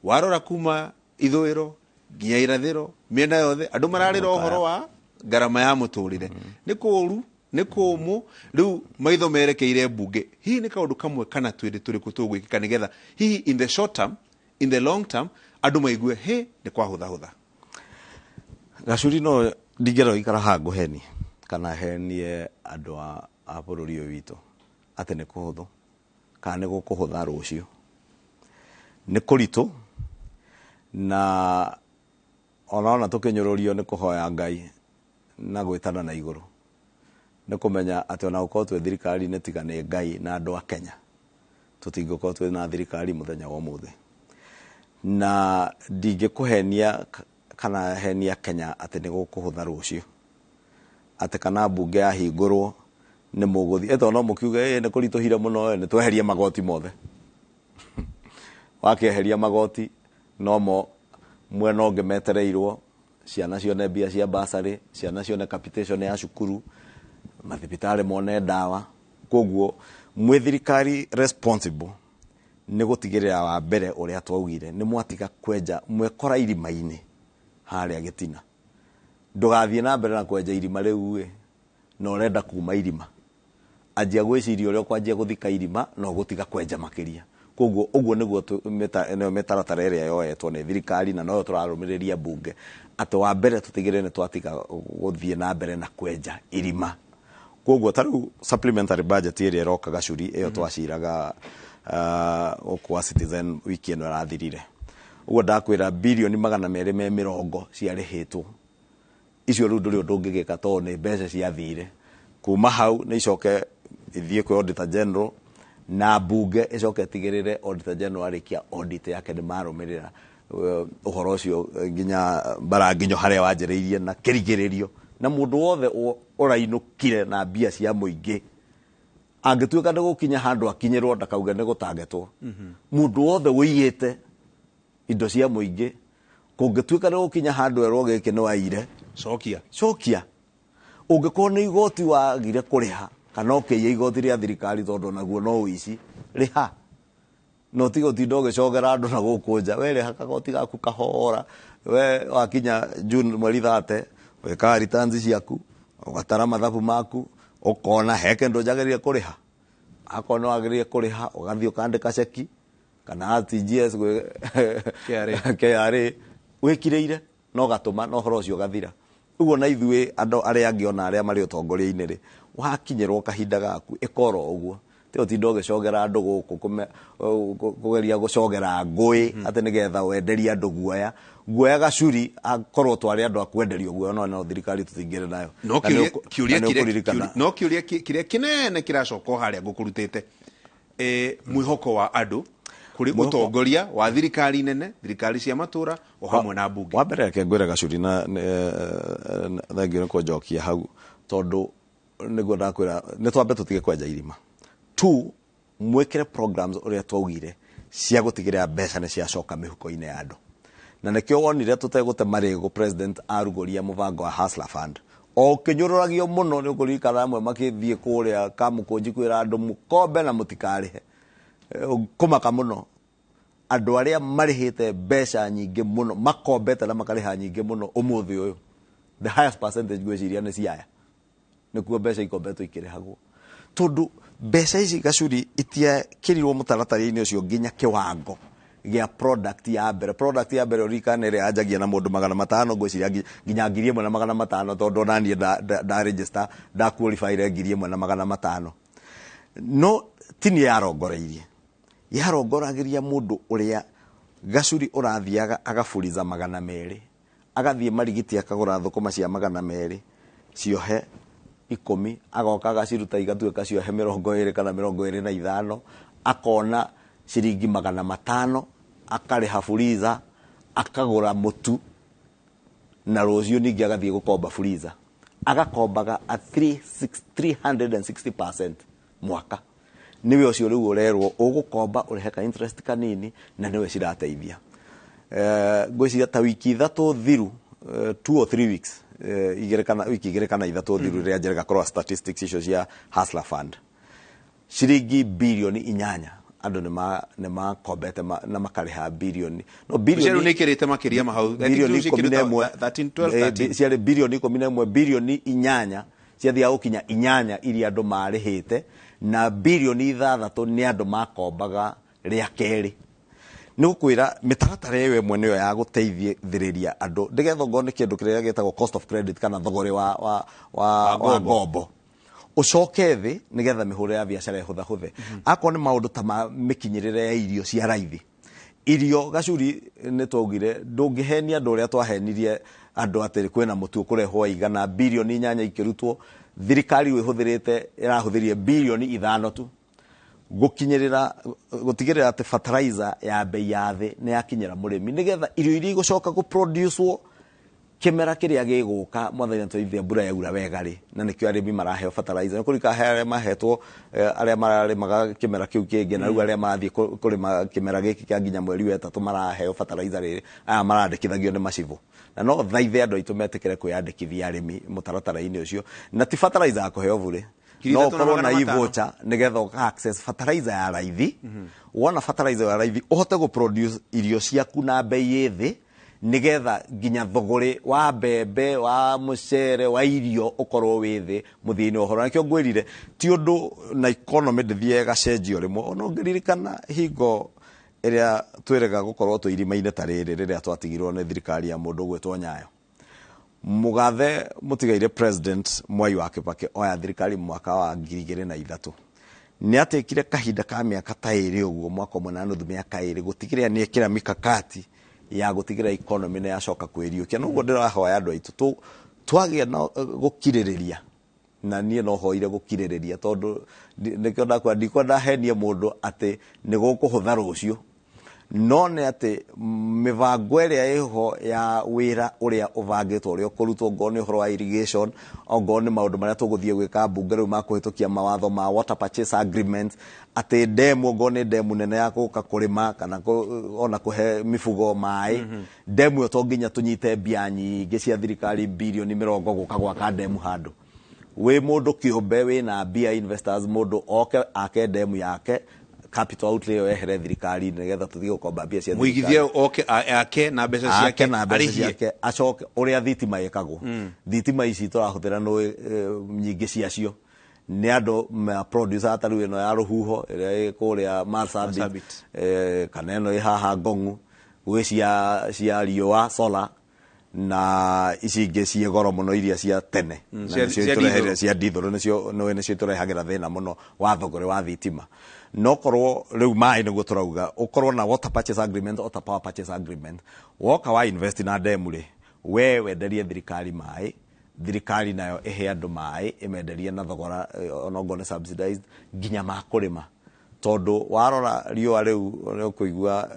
Speaker 1: warora kuma ithũĩro nginya irathĩro, mĩena yothe andũ mararĩra ũhoro wa ngarama ya mũtũrĩre, nĩ kũũru, nĩ kũũmũ. Rĩu maitho merekeire mbunge. Hihi nĩ kaũndũ kamwe kana twĩrĩ tũrĩkũ tũgwĩkĩka nĩgetha hihi in the short term, in the long term, andũ maigue he nĩ kwahũthahũtha?
Speaker 2: Gacuri, no ndingĩenda gũikara haha ngũhenie kana henie andũ a bũrũri ũyũ witũ atĩ nĩ kũhũthũ kana nĩ gũkũhũtha rũciũ. Nĩ kũritũ, na ona tũkĩnyũrũrio nĩ kũhoya Ngai na gwĩtana na igũrũ, nĩ kũmenya atĩ ona gũkorwo twĩ thirikari-inĩ, tiga nĩ Ngai na andũ a Kenya, tũtingĩkorwo twĩ na thirikari mũthenya wa ũmũthĩ. Na ndingĩkũhenia. kana henia Kenya atĩ nĩ gũkũhũtha rũciũ, atĩ kana mbunge yahingũrwo nĩ mũgũthiĩ ĩto no mũkiuge nĩ kũritũhire mũno, nĩ tweherie magoti mothe. Wakĩeheria magoti nomo mwena ũngĩ metereirwo ciana cione mbia cia bursary, ciana cione capitation ya cukuru, mathibitarĩ mone ndawa. Koguo mwĩ thirikari responsible nĩ gũtigĩrĩra wa mbere ũrĩa twaugire nĩ mwatiga kwenja mwekora irima-inĩ harĩa gĩtina. Ndũgathiĩ na mbere na kwenja irima rĩu ĩ na ũrenda kuma irima, anjia gwĩciria ũrĩa ũkwanjia gũthika irima na ũgũtiga kwenja makĩria. Koguo ũguo nĩguo nĩyo mĩtaratara ĩrĩa yoetwo nĩ thirikari na noyo tũrarũmĩrĩria mbunge, atĩ wa mbere tũtigĩrĩre nĩ twatiga gũthiĩ na mbere na kwenja irima. Koguo ta rĩu supplementary budget ĩrĩa ĩroka gacuri ĩyo twaciraga gũkũ wa Citizen wiki ĩno ĩrathirire, ũguo ndakwĩra birioni 220 ciarĩhĩtwo. Icio rĩu ndũrĩ ũndũ ũngĩgĩka tondũ nĩ mbeca ciathire. Kuma hau nĩ icoke ithiĩ kwĩ Auditor General na mbunge ĩcoke ĩtigĩrĩre Auditor General arĩkia audit yake nĩ marũmĩrĩra ũhoro ũcio nginya mbaranginyo harĩa wanjĩrĩirie na kĩrigĩrĩrio, na mũndũ wothe ũrainũkire na mbia cia mũingĩ angĩtuĩka nĩ gũkinya handũ akinyĩrwo ndakauge nĩ gũtangetwo. Mũndũ wothe ũiyĩte indo cia mũingĩ kũngĩtuĩka nĩ gũkinya handũ erwo gĩkĩ nĩ waire,
Speaker 1: cokia
Speaker 2: cokia. Ũngĩkorwo nĩ igoti wagire kũrĩha kana ũkĩiya igoti rĩa thirikari tondũ naguo no ũici, rĩha. No tiga ũtinda ũgĩcogera andũ na gũkũ nja, we rĩha kagoti gaku kahora. We wakinya June mweri 30 wĩkaga returns ciaku, ũgatara mathabu maku, ũkona he kĩndũ njagĩrĩire kũrĩha. Akorwo nĩ wagĩrĩire kũrĩha ũgathiĩ ũkandĩka ceki kana RTGS gwĩ
Speaker 1: KRA.
Speaker 2: KRA wĩkirĩire no gatũma na ũhoro ũcio ũgathira. Ũguo na ithuĩ andũ arĩa angĩ ona arĩa marĩ ũtongoria-inĩ rĩ, wakinyĩrwo kahinda gaku ĩkoro ũguo, ti ũtinda ũgĩcogera andũ gũkũ kũgeria gũcogera ngũĩ atĩ nĩgetha wenderie andũ guoya. Guoya gacuri akorwo twarĩ andũ a kwenderio guoya no no thirikari tũtingĩrĩ nayo.
Speaker 1: No kĩũria kĩrĩa kĩrĩa kĩnene kĩracoka harĩa ngũkũrutĩte, mwĩhoko wa andũ kũrĩ ũtongoria wa thirikari nene, thirikari cia matũra o hamwe na mbunge.
Speaker 2: Wa mbere reke ngwĩre gacuri na thengio nĩ kũnjokia hau tondũ nĩguo ndakwĩra nĩ twambe tũtige kwenja irima. 2, mwĩkĩre programs ũrĩa twaugire cia gũtigĩrĩra mbeca nĩ ciacoka mĩhuko-inĩ ya andũ. Na nĩkĩo wonire tũtegũte marĩgũ president arugũria mũbango wa Hustler Fund. O ũkĩnyũrũragio mũno nĩ ũkũririkana amwe makĩthiĩ kũrĩa Kamũkũnji kwĩra andũ mũkombe na mũtikarĩhe. Kũmaka mũno andũ arĩa marĩhĩte mbeca nyingĩ mũno makombete na makarĩha nyingĩ mũno ũmũthĩ ũyũ, the highest percentage ngwĩciria nĩ Siaya, nĩkuo mbeca ikombetwo ikĩrĩhagwo, tondũ mbeca ici gacuri itiekĩrirwo mũtaratara-inĩ ũcio nginya kĩwango gĩa product ya mbere. Product ya mbere ũririkane ĩrĩa yanjagia na mũndũ 500 ngwĩciria nginya 1500 tondũ ona niĩ nda register nda qualify 1500. No ti niĩ yarongoreirie, yarongoragĩria mũndũ ũrĩa gacuri ũrathiaga agaburiza 200, agathiĩ marigiti akagũra thũkũma cia 200 ciohe 10, agoka agaciruta igatuĩka ciohe 20 kana 25, akona ciringi 500, akarĩha buriza, akagũra mũtu, na rũciũ ningĩ agathiĩ gũkomba buriza, agakombaga at 360% mwaka. Nĩwe ũcio rĩu ũrerwo ũgũkomba ũrĩhe ka interest kanini na nĩwe cirateithia. Ngwĩciria ta wiki 3 thiru, 2 or 3 weeks, wiki 2 kana 3 thiru rĩrĩa njerega kũrora statistics icio cia Hustler Fund, ciringi birioni 8 andũ nĩ makombete na makarĩha birioni. No birioni
Speaker 1: rĩu nĩ ikĩrĩte makĩria ma hau.
Speaker 2: Birioni 11,
Speaker 1: 13, 12, 13.
Speaker 2: Ciarĩ birioni 11, birioni 8 ciathiaga gũkinya 8 iria andũ marĩhĩte, na birioni 6 nĩ andũ makombaga rĩa kerĩ. Nĩ gũkwĩra mĩtaratara ĩyo ĩmwe nĩyo ya gũteithĩrĩria andũ ndĩgetha ngorwo nĩ kĩndũ kĩrĩa gĩtagwo cost of credit kana thogorĩ wa ngombo ũcoke thĩ nĩgetha mĩhũrĩre ya biacara ĩhũthahũthe. Akorwo nĩ maũndũ ta ma mĩkinyĩrĩre ya irio cia raithi, irio gacuri nĩ twaugire ndũngĩhenia andũ ũrĩa twahenirie andũ atĩ kwĩna mũtu ũkũrehwo igana, birioni 8 ikĩrutwo, thirikari ĩhũthĩrĩte ĩrahũthĩrie birioni 5 tu gũkinyĩrĩra gũtigĩrĩra atĩ fertilizer ya bei ya thĩ nĩ yakinyĩra mũrĩmi nĩgetha irio iria igũcoka gũproducewo Kĩmera kĩrĩa gĩgũka, Mwathani atũteithie, mbura yaura wega rĩ, na nĩkĩo arĩmi maraheo fertilizer. Nĩ kũrika he arĩa mahetwo, arĩa mararĩmaga kĩmera kĩu kĩngĩ, na rĩu arĩa marathiĩ kũrĩma kĩmera gĩkĩ kĩa nginya mweri wa 3 maraheo fertilizer rĩrĩ, aya marandĩkithagio nĩ macibũ. Na no thaithe andũ aitũ metĩkĩre kwĩyandĩkithia arĩmi mũtaratara-inĩ ũcio, na ti fertilizer ya kũheo bure,
Speaker 1: Ngiri
Speaker 2: no
Speaker 1: ithatũ na
Speaker 2: ũkorwo na
Speaker 1: magana matano.
Speaker 2: e-voucher nĩgetha ũka access fertilizer ya raithi. Wona fertilizer ya raithi, ũhote gũ produce irio ciaku na bei ĩ thĩ, nĩgetha nginya thogorĩ wa mbembe, wa mũcere, wa irio ũkorwo wĩ thĩ mũthia-inĩ wa ũhoro. Nakĩo ngwĩrire ti ũndũ na economy ndĩthiĩ ĩgacenjio rĩmwe. Ona ũngĩririkana hingo ĩrĩa twĩrĩga gũkorwo twĩ irima-inĩ ta rĩrĩ, rĩrĩa twatigirwo nĩ thirikari ya mũndũ ũgwĩtwo Nyayo, Mũgathe mũtigaire President Mwai wa Kibaki oya thirikari mwaka wa 2003, nĩ atĩkire kahinda ka mĩaka ta 2 ũguo, mwaka ũmwe na nuthu, mĩaka 2, gũtigĩrĩra nĩ ekĩra mikakati ya gũtigĩrĩra economy nĩ yacoka kwĩriũkia. Noguo ndĩrahoya andũ aitũ twagĩa na gũkirĩrĩria, na niĩ no hoire gũkirĩrĩria, tondũ nĩkĩo ndakwĩra ndikwenda henie mũndũ atĩ nĩ gũkũhũtha rũciũ, no nĩ atĩ mĩbango ĩrĩa ĩho ya wĩra ũrĩa ũbangĩtwo, ũrĩa ũkũrutwo, ongorwo nĩ ũhoro wa irrigation, ongorwo nĩ maũndũ marĩa tũgũthiĩ gwĩka mbunge rĩu ma kũhĩtũkia mawatho ma water purchase agreement, atĩ ndemu, ongorwo nĩ ndemu nene ya gũka kũrĩma kana ona kũhe mifugo maĩ, ndemu ĩyo to nginya tũnyite mbia nyingĩ cia thirikari, birioni 20, gũka gwaka ndemu handũ. Wĩ mũndũ kĩũmbe wĩna mbia, investors, mũndũ oke ake ndemu yake, capital outlay ĩyo yehere thirikari, nĩgetha tũthiĩ gũkomba mbia cia
Speaker 1: mũigithia
Speaker 2: thirikari.
Speaker 1: Oke ake na mbeca
Speaker 2: ake
Speaker 1: ciake,
Speaker 2: na mbeca
Speaker 1: arĩhie.
Speaker 2: Ciake, acoke ũrĩa thitima ĩkagwo. Thitima ici tũrahũthĩra nĩ nyingĩ ciacio nĩ andũ ma producer, ta rĩu ĩno ya rũhuho ĩrĩa ĩ kũrĩa Marsabit,
Speaker 1: Marsabit.
Speaker 2: Kana ĩno ĩ haha Ngong'u, gwĩ cia riũa, solar, na ici ingĩ ciĩ goro mũno, iria cia tene. Na nĩcio
Speaker 1: cia
Speaker 2: itũreheire
Speaker 1: dithũrũ.
Speaker 2: Cia dithũrũ nĩcio nĩcio nĩcio itũrehagĩra thĩna mũno wa thogore wa thitima. No korwo rĩu maĩ nĩguo tũrauga, ũkorwo na water purchase agreement o ta power purchase agreement, woka wa invest na ndemu rĩ, we wenderie thirikari maĩ, thirikari nayo ĩhe andũ maĩ, ĩmenderie na thogora onokorwo nĩ subsidized, nginya ma kũrĩma. Tondũ warora riũa rĩu nĩ ũkũigua,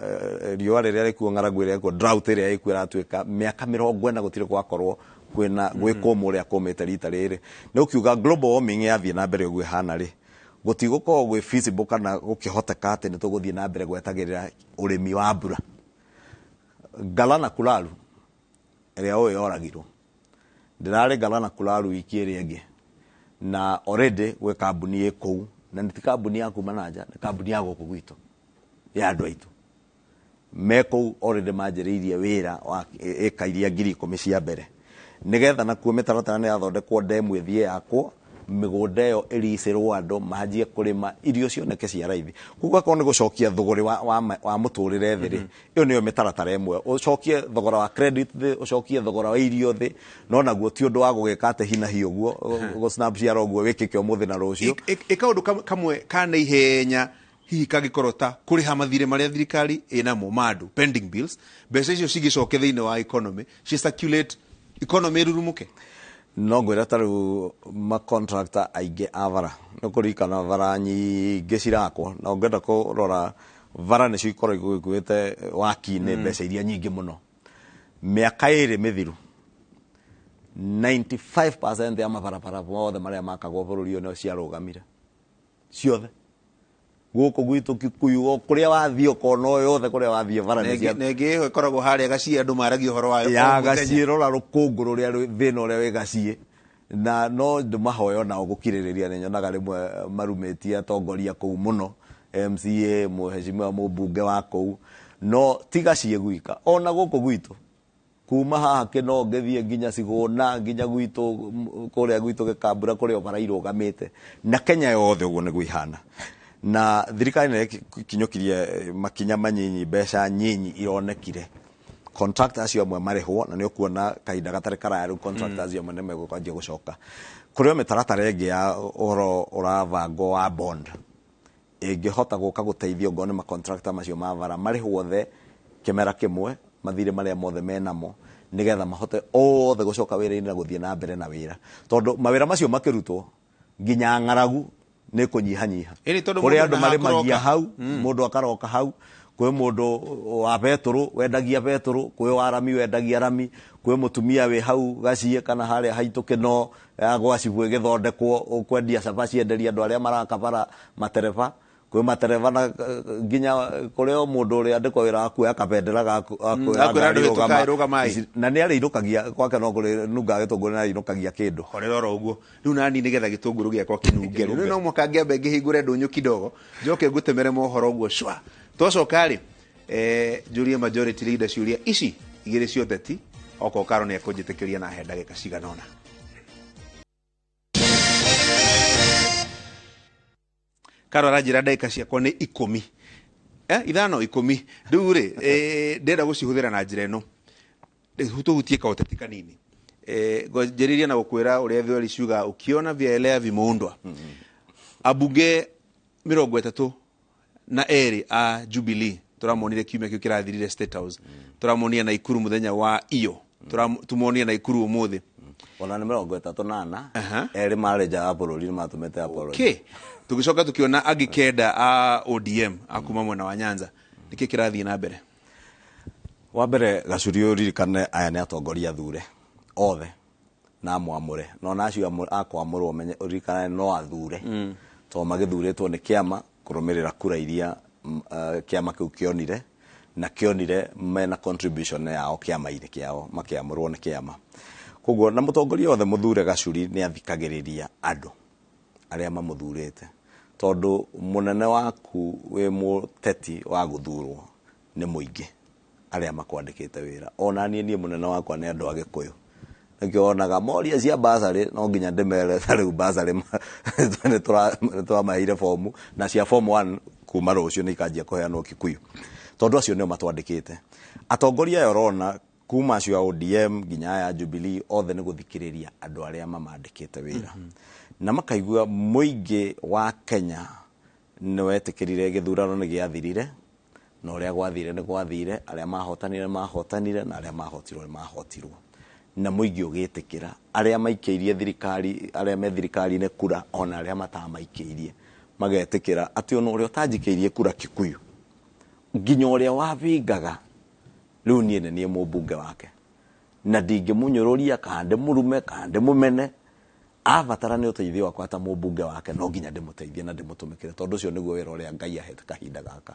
Speaker 2: riũa rĩrĩa rĩkuo, ng'aragu ĩrĩa ĩkuo, drought ĩrĩa ĩkuo, ĩratuĩka mĩaka 40 gũtirĩ gwakorwo kwĩna gwĩ kũmũ ũrĩa kũmĩte rita rĩrĩ. Nĩ ũkiuga global warming yathiĩ na mbere ũguo ĩhana rĩ, gũtigũkorwo gwĩ feasible kana gũkĩhoteka atĩ nĩ tũgũthiĩ na mbere gwetagĩrĩra ũrĩmi wa mbura. Galana Kulalu ĩrĩa ũĩ yoragirwo, ndĩrarĩ Galana Kulalu wiki ĩrĩa ĩngĩ, na already gwĩ kambuni ĩ kũu, na nĩ ti kambuni ya kuma na nja, nĩ kambuni ya gũkũ gwitũ ya andũ aitũ me kũu, already manjĩrĩirie wĩra wa ĩka iria 10,000 cia mbere, nĩgetha nakuo mĩtaratara nĩ yathondekwo, ndemu ĩthiĩ yakwo, mĩgũnda ĩyo ĩricĩrwo, andũ manjie kũrĩma, irio cioneke cia raithi. Koguo akorwo nĩ gũcokia thũgũrĩ wa mũtũrĩre thĩ rĩ, ĩyo nĩyo mĩtaratara ĩmwe, ũcokie thogora wa credit thĩ, ũcokie thogora wa irio thĩ. No naguo ti ũndũ wa gũgĩka atĩ hi na hi ũguo, gũ snap ciara ũguo wĩkĩke ũmũthĩ na rũciũ.
Speaker 1: Ĩ kaũndũ kamwe ka na ihenya hihi kangĩkorwo ta kũrĩha mathirĩ marĩa thirikari ĩnamo ma andũ, pending bills, mbeca icio cigĩcoke thĩinĩ wa economy, ci circulate, economy ĩrurumũke.
Speaker 2: No ngwĩra ta rĩu macontractor aingĩ a bara, nĩ kũririkana bara nyingĩ cirakwo, na ũngĩenda kũrora bara nĩcio ikoragwo ikuĩte waki-inĩ mbeca iria nyingĩ mũno. Mĩaka 2 mĩthiru, 95% ya mabarabara mothe marĩa makagwo bũrũri ũyũ nĩ ciarũgamire ciothe. Gũkũ gwitũ Kikuyu, o kũrĩa wathiĩ, ũkona o yothe kũrĩa wathiĩ bara nĩ cia
Speaker 1: Na ĩngĩ ĩyo ĩkoragwo harĩa gaciĩ, andũ maragia ũhoro wayo
Speaker 2: ya
Speaker 1: o mũthenya.
Speaker 2: Gaciĩ, rora rũkũngũ rũrĩa thĩna ũrĩa wĩ gaciĩ. Na no ndĩmahoya nao gũkirĩrĩria. Nĩ nyonaga rĩmwe marumĩtie atongoria kũu mũno, MCA, mũhecimiwa mũmbunge wa kũu, no ti gaciĩ gwika, ona gũkũ gwitũ kuma haha Kĩno ngĩthiĩ nginya Cigũna, nginya gwitũ kũrĩa gwitũ Gĩkambura, kũrĩa bara irũgamĩte, na Kenya yothe ũguo nĩguo ihana. Na thirikari nĩ ĩkinyũkirie makinya manyinyi, mbeca nyinyi ironekire, contractor acio amwe marĩhwo, na nĩ ũkuona kahinda gatarĩ karaya rĩu contractor acio amwe nĩ megũkwanjia gũcoka. Kũrĩ o mĩtaratara ĩngĩ ya ũhoro ũrabangwo wa bond ĩngĩhota gũka gũteithia, ongorwo nĩ macontractor macio ma bara marĩhwo othe kĩmera kĩmwe mathirĩ marĩa mothe menamo, nĩgetha mahote othe gũcoka wĩra-inĩ na gũthiĩ na mbere na wĩra, tondũ mawĩra macio makĩrutwo nginya ng'aragu nĩ kũnyihanyiha.
Speaker 1: Ĩni tondũ
Speaker 2: kũrĩ
Speaker 1: mũndũ
Speaker 2: andũ
Speaker 1: na
Speaker 2: marĩmagia
Speaker 1: hakũroka.
Speaker 2: hau, mũndũ akaroka hau. Kwĩ mũndũ wa betũrũ wendagia betũrũ, kwĩ wa rami wendagia rami, kwĩ mũtumia wĩ hau gaciĩ kana harĩa haitũ kĩno ya gwa cibũ ĩgĩthondekwo ũkwendia cabaci enderia andũ arĩa marakabara matereba. Kwĩ matereba na nginya kũrĩ o mũndũ ũrĩa andĩkwo wĩra wa kuoya kabendera gaku
Speaker 1: Gakwĩra andũ hĩtũkai, rũgamai.
Speaker 2: Na nĩ arĩinũkagia kwake no kũrĩ nungaga gĩtũngũrũ na arĩinũkagia kĩndũ.
Speaker 1: Horera oro ũguo rĩu nani nĩgetha gĩtũngũrũ gĩakwa kĩnunge rĩu no mũhaka ngĩambe ngĩhingũre ndũnyũ kidogo njoke ngũtemere mohoro ũguo cwa. Twacoka rĩ njũrie majority leader ciũria ici igĩrĩ cia ũteti okorwo Karo nĩ ekũnjĩtĩkĩria na he ndagĩka cigana ũna. Karo aranjĩra ndagĩka ciakwa nĩ 10. 5 10. Rĩu rĩ, ndĩrenda gũcihũthĩra na njĩra ĩno. Tũhutie kaũteti kanini. Ngwanjĩrĩria na gũkwĩra ũrĩa thweri ciuga ukiona vyaelea vimeundwa. Abunge 32 a Jubilee tũramonire kiumia kĩu kĩrathirire State House. Tũramonia Naikuru mũthenya wa iyo. Tũmonia Naikuru ũmũthĩ.
Speaker 2: Ona nĩ 34, erĩ marĩ nja wa bũrũri nĩ matũmĩte apology.
Speaker 1: Okay. Tũgĩcoka tũkĩona angĩ 9 a ODM a kuma mwena wa Nyanza. Nĩkĩ kĩrathiĩ na mbere?
Speaker 2: Wa mbere Gacuri ũririkane aya nĩ atongoria athure othe na mwamũre. No na acio akwamũrwo menye ũririkane no athure. Tondũ magĩthurĩtwo nĩ kĩama kũrũmĩrĩra kura iria kĩama kĩu kĩonire na kĩonire mena contribution yao kĩama-inĩ kĩao makĩamũrwo nĩ kĩama. Koguo na mũtongoria wothe mũthure Gacuri nĩ athikagĩrĩria andũ arĩa mamũthurĩte. Tondũ mũnene waku wĩ mũteti wa gũthurwo nĩ mũingĩ arĩa makwandĩkĩte wĩra. Ona niĩ niĩ mũnene wakwa nĩ andũ a Gĩkũyũ. Nĩkĩo wonaga moria cia bursary no nginya ndĩmere ta rĩu bursary nĩ twamaheire fomu na cia form 1 kuma rũciũ nĩ ikanjia kũheanwo Kikuyu. Tondũ acio nĩo matwandĩkĩte. Atongoria aya ũrona kuma acio a ODM nginya aya Jubilee othe nĩ gũthikĩrĩria andũ arĩa mamandĩkĩte wĩra. Na makaigua mũingĩ wa Kenya nĩ wetĩkĩrire gĩthurano nĩ gĩathirire na ũrĩa gwathire nĩ gwathire, arĩa mahotanire mahotanire na arĩa mahotirwo nĩ mahotirwo. Na mũingĩ ũgĩtĩkĩra arĩa maikĩirie thirikari, arĩa me thirikari-inĩ kura ona arĩa matamaikĩirie magetĩkĩra atĩ ona ũrĩa ũtanjikĩirie kura Kikuyu nginya ũrĩa wabingaga rĩu niĩ nĩ niĩ mũmbunge wake na ndingĩmũnyũrũria kana ndĩmũrume kana ndĩmũmene. Abatara nĩ ũteithio wakwa ta mũmbunge wake no nginya ndĩmũteithie na ndĩmũtũmĩkĩre tondũ ũcio nĩguo wĩra ũrĩa Ngai ahete kahinda gaka.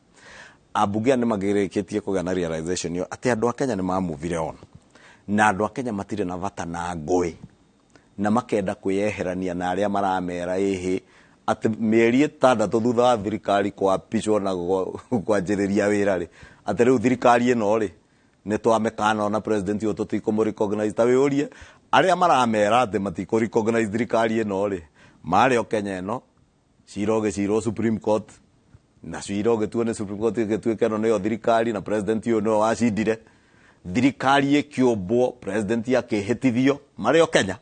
Speaker 2: Ambunge aya nĩ magĩrĩkĩtie kũgĩa na realization ĩyo atĩ andũ a Kenya nĩ mamuvire on na andũ a Kenya matirĩ na bata na ngũĩ na makenda kwĩyeherania na arĩa maramera ĩhĩ atĩ mĩeri 6 thutha wa thirikari kwapicwo na kwanjĩrĩria wĩra rĩ atĩ rĩu thirikari ĩno rĩ nĩ twamekana na president ũyũ tũtikũmũ recognize. Ta wĩũrie arĩa maramera atĩ matikũ recognize thirikari ĩno rĩ marĩ o Kenya ĩno cira ũgĩcirwo Supreme Court na cira ũgĩtuo nĩ Supreme Court ĩgĩtuĩka ĩno nĩyo thirikari na president ũyũ nĩwe wacindire. Thirikari ĩkĩũmbwo president akĩhĩtithio marĩ o Kenya.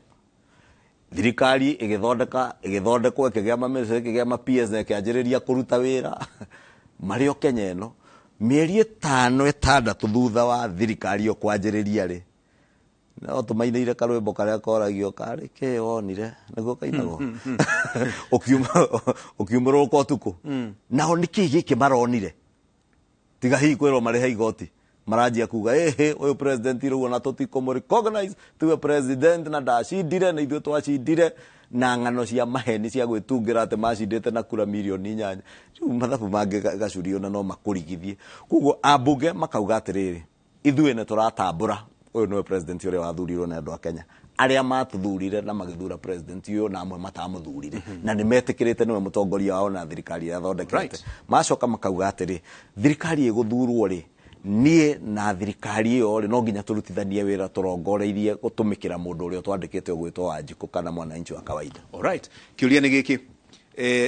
Speaker 2: Thirikari ĩgĩthondeka ĩgĩthondekwo ĩkĩgĩa ma minister ĩkĩgĩa ma PS na ĩkĩanjĩrĩria kũruta wĩra marĩ o Kenya ĩno. Mĩeri 5 6 thutha wa thirikari ĩyo kwanjĩrĩria rĩ no tũmainĩire karwĩmbo karĩa koragio karĩ kĩ wonire nĩguo kainagwo ũkiumũrũka ũtukũ. Nao nĩkĩ gĩkĩ maronire tiga hihi kwĩrwo marĩhe igoti maranjia kuga ĩhĩ ũyũ president rĩu ona tũtikũmũ recognize tiwe president na ndacindire na ithuĩ twacindire na ng'ano cia maheni cia gwĩtungĩra atĩ macindĩte na kura mirioni 8. Rĩu mathabu mangĩ Gacuri ona no makũrigithie. Koguo ambunge makauga atĩrĩrĩ ithuĩ nĩ tũratambũra ũyũ nĩwe president ũrĩa wathurirwo nĩ andũ a Kenya arĩa matuthurire na magĩthura president ũyũ na amwe matamũthurire na nĩ metĩkĩrĩte nĩwe mũtongoria wao na thirikari ĩrĩa athondekete. Macoka makauga atĩrĩ thirikari ĩgũthurwo rĩ niĩ na thirikari ĩyo rĩ no nginya tũrutithanie wĩra tũrongoreirie gũtũmĩkĩra mũndũ ũrĩa twandĩkĩte ũgwĩtwo Wanjikũ kana mwananchi wa kawaida.
Speaker 1: Alright. Kĩũria nĩ gĩkĩ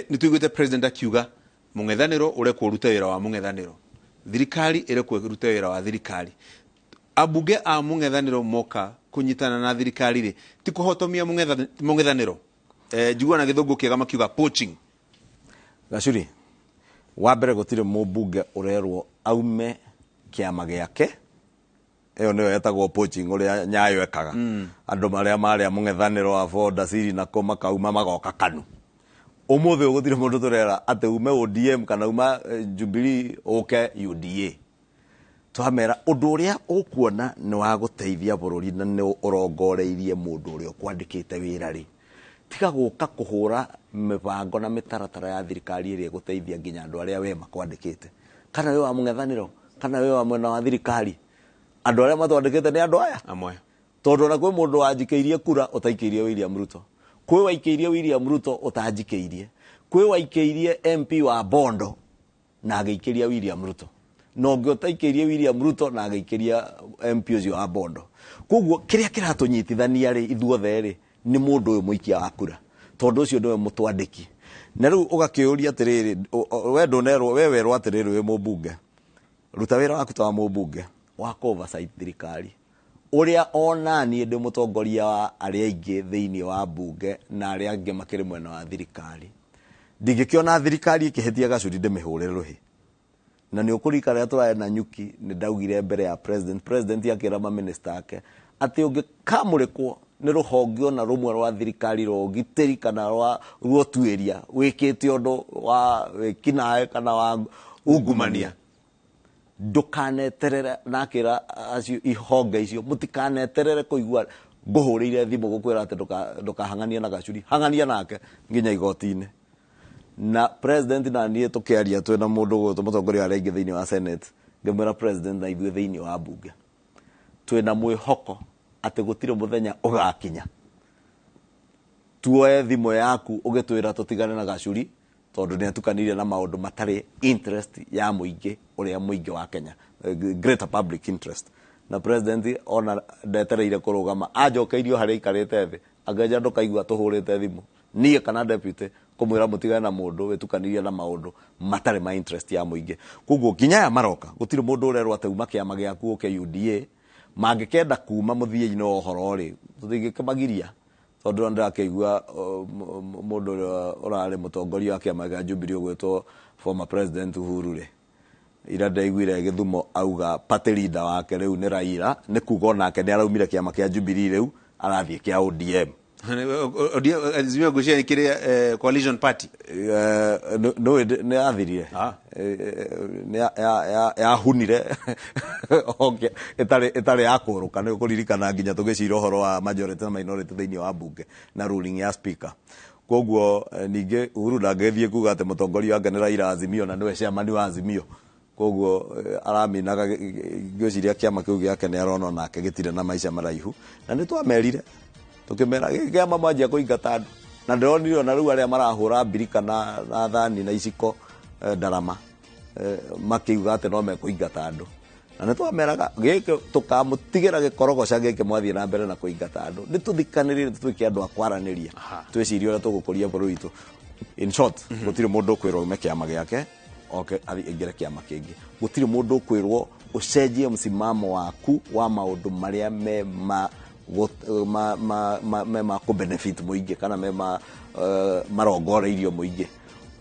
Speaker 1: nĩ tũiguĩte president akiuga mũng'ethanĩro ũrekwo ũrute wĩra wa mũng'ethanĩro, thirikari ĩrekwo ĩrute wĩra wa thirikari. Ambunge a mũng'ethanĩro moka kũnyitana na thirikari rĩ ti kũhotomia mũng'ethanĩro. Njiguaga na gĩthũngũ kĩega makiuga poaching.
Speaker 2: Gacuri wa mbere gũtirĩ mũmbunge ũrerwo aume kĩama gĩake ĩyo nĩyo etagwo poaching ũrĩa Nyayo ekaga. Andũ marĩa marĩa mũng'ethanĩro wa Boda Siri na kũ makauma magoka Kanu. Umuthi gutire mundu turera ati ume ODM kana uma Jubilee uke UDA. Twamera undu uria ukuona ni wa guteithia bururi na ni urongoreirie mundu uria ukwandikite wira ri, tiga guka kuhura mibango na mitaratara ya thirikari iria guteithia nginya andu aria we makwandikite, kana we wa mung'ethaniro kana we wa mwena wa thirikari. Andu aria matwandikite ni andu aya
Speaker 1: amwe,
Speaker 2: tondu ona kwi mundu wanjikeirie kura utaikeirie William Ruto, kwi waikeirie William Ruto utanjikeirie, kwi waikeirie MP wa Bondo na agiikeria William Ruto, na ũngĩ ũtaikĩirie William Ruto na agĩikĩria MP ũcio wa Bondo. Koguo kĩrĩa kĩratũnyitithania rĩ ithuothe rĩ nĩ mũndũ ũyũ mũikia wa kura, tondũ ũcio nĩwe mũtwandĩki. Na rĩu ũgakĩũria atĩrĩrĩ, we ndũnerwo, we werwo atĩrĩrĩ, wĩ mũmbunge, ruta wĩra waku ta wa mũmbunge wa oversight thirikari, ũrĩa ona niĩ ndĩ mũtongoria wa arĩa aingĩ thĩinĩ wa mbunge na arĩa angĩ makĩrĩ mwena wa thirikari, ndingĩkĩona thirikari ĩkĩhĩtia gacuri ndĩmĩhũre rũhĩ. Na nĩ ũkũririkana rĩrĩa tũrarĩ na nyuki, nĩ ndaugire mbere ya president, president akĩra maminista ake atĩ ũngĩkamũrĩkwo nĩ rũhonge ona rũmwe rwa thirikari rwa ũgitĩri kana rwa ũtuĩria wĩkĩte ũndũ wa wĩkinaĩ kana wa ungumania, ndũkaneterere, na akĩra acio ihonge icio mũtikaneterere kũigua ngũhũrĩire thimũ gũkwĩra atĩ ndũkahang'anie na gacuri, hang'ania nake nginya igoti-inĩ. Na president na niĩ tũkĩaria twĩna mũndũ ũgwĩtwo mũtongoria wa arĩa aingĩ thĩinĩ wa Senate, ngĩmwĩra president na ithuĩ thĩinĩ wa mbunge twĩna mwĩhoko atĩ gũtirĩ mũthenya ũgakinya tuoe thimũ yaku ũgĩtwĩra tũtigane na gacuri, tondũ nĩ atukanirie na maũndũ matarĩ interest ya mũingĩ ũrĩa mũingĩ wa Kenya, greater public interest. Na president ona ndetereire kũrũgama, anjokeirio harĩa aikarĩte thĩ, angĩnja ndũkaigua tũhũrĩte thimũ niĩ kana deputy kũmwĩra mũtigane na mũndũ wĩtukanirie na maũndũ matarĩ ma interest ya mũingĩ. Koguo nginya aya maroka gũtirĩ mũndũ ũrerwo atĩ uma kĩama gĩaku ũke UDA, mangĩkenda kuma mũthia-inĩ wa ũhoro rĩ, tũtingĩkĩmagiria, tondũ ndĩrakĩigua mũndũ ũrĩa ũrarĩ mũtongoria wa kĩama kĩa Jubilee ũgwĩtwo former president Uhuru rĩ, ira ndaiguire Gĩthumo auga party leader wake rĩu nĩ Raila, nĩ kuga onake nĩ araumire kĩama kĩa Jubilee rĩu arathiĩ kĩa ODM.
Speaker 1: Azimio ngwĩciria nĩ kĩrĩa coalition party.
Speaker 2: No nĩ yathirire, yahunire ĩtarĩ ya kũrũka. Nĩ ũkũririkana nginya tũgĩcira ũhoro wa majority na minority thĩinĩ wa mbunge na ruling ya speaker. Koguo ningĩ Uhuru ndangĩthiĩ kuga atĩ mũtongoria wake nĩ Raila Azimio na nĩwe chairman wa Azimio. Koguo araminaga, ngwĩciria kĩama kĩu gĩake nĩ arona onake gĩtirĩ na maica maraihu. Na nĩ twamerire tukimera kĩama mwanjia kũingata andũ, na ndĩronire ona rĩu arĩa marahũra mbirika na thani na iciko ndarama makiuga atĩ no mekũingata andũ. Na nĩ twameraga gĩkĩ tũkamũtigĩra gĩkorogoca gĩkĩ mwathiĩ na mbere na kũingata andũ, nĩ tũthikanĩrĩrie tũtuĩke andũ a kwaranĩria, twĩcirie ũrĩa tũgũkũria bũrũri witũ. In short, gũtirĩ mũndũ ũkwĩrwo ume kĩama gĩake oke athiĩ aingĩre kĩama kĩngĩ. Gũtirĩ mũndũ ũkwĩrwo ũcenjie msimamo waku wa maũndũ marĩa me ma me ma kũ benefit mũingĩ kana me ma marongoreirio mũingĩ.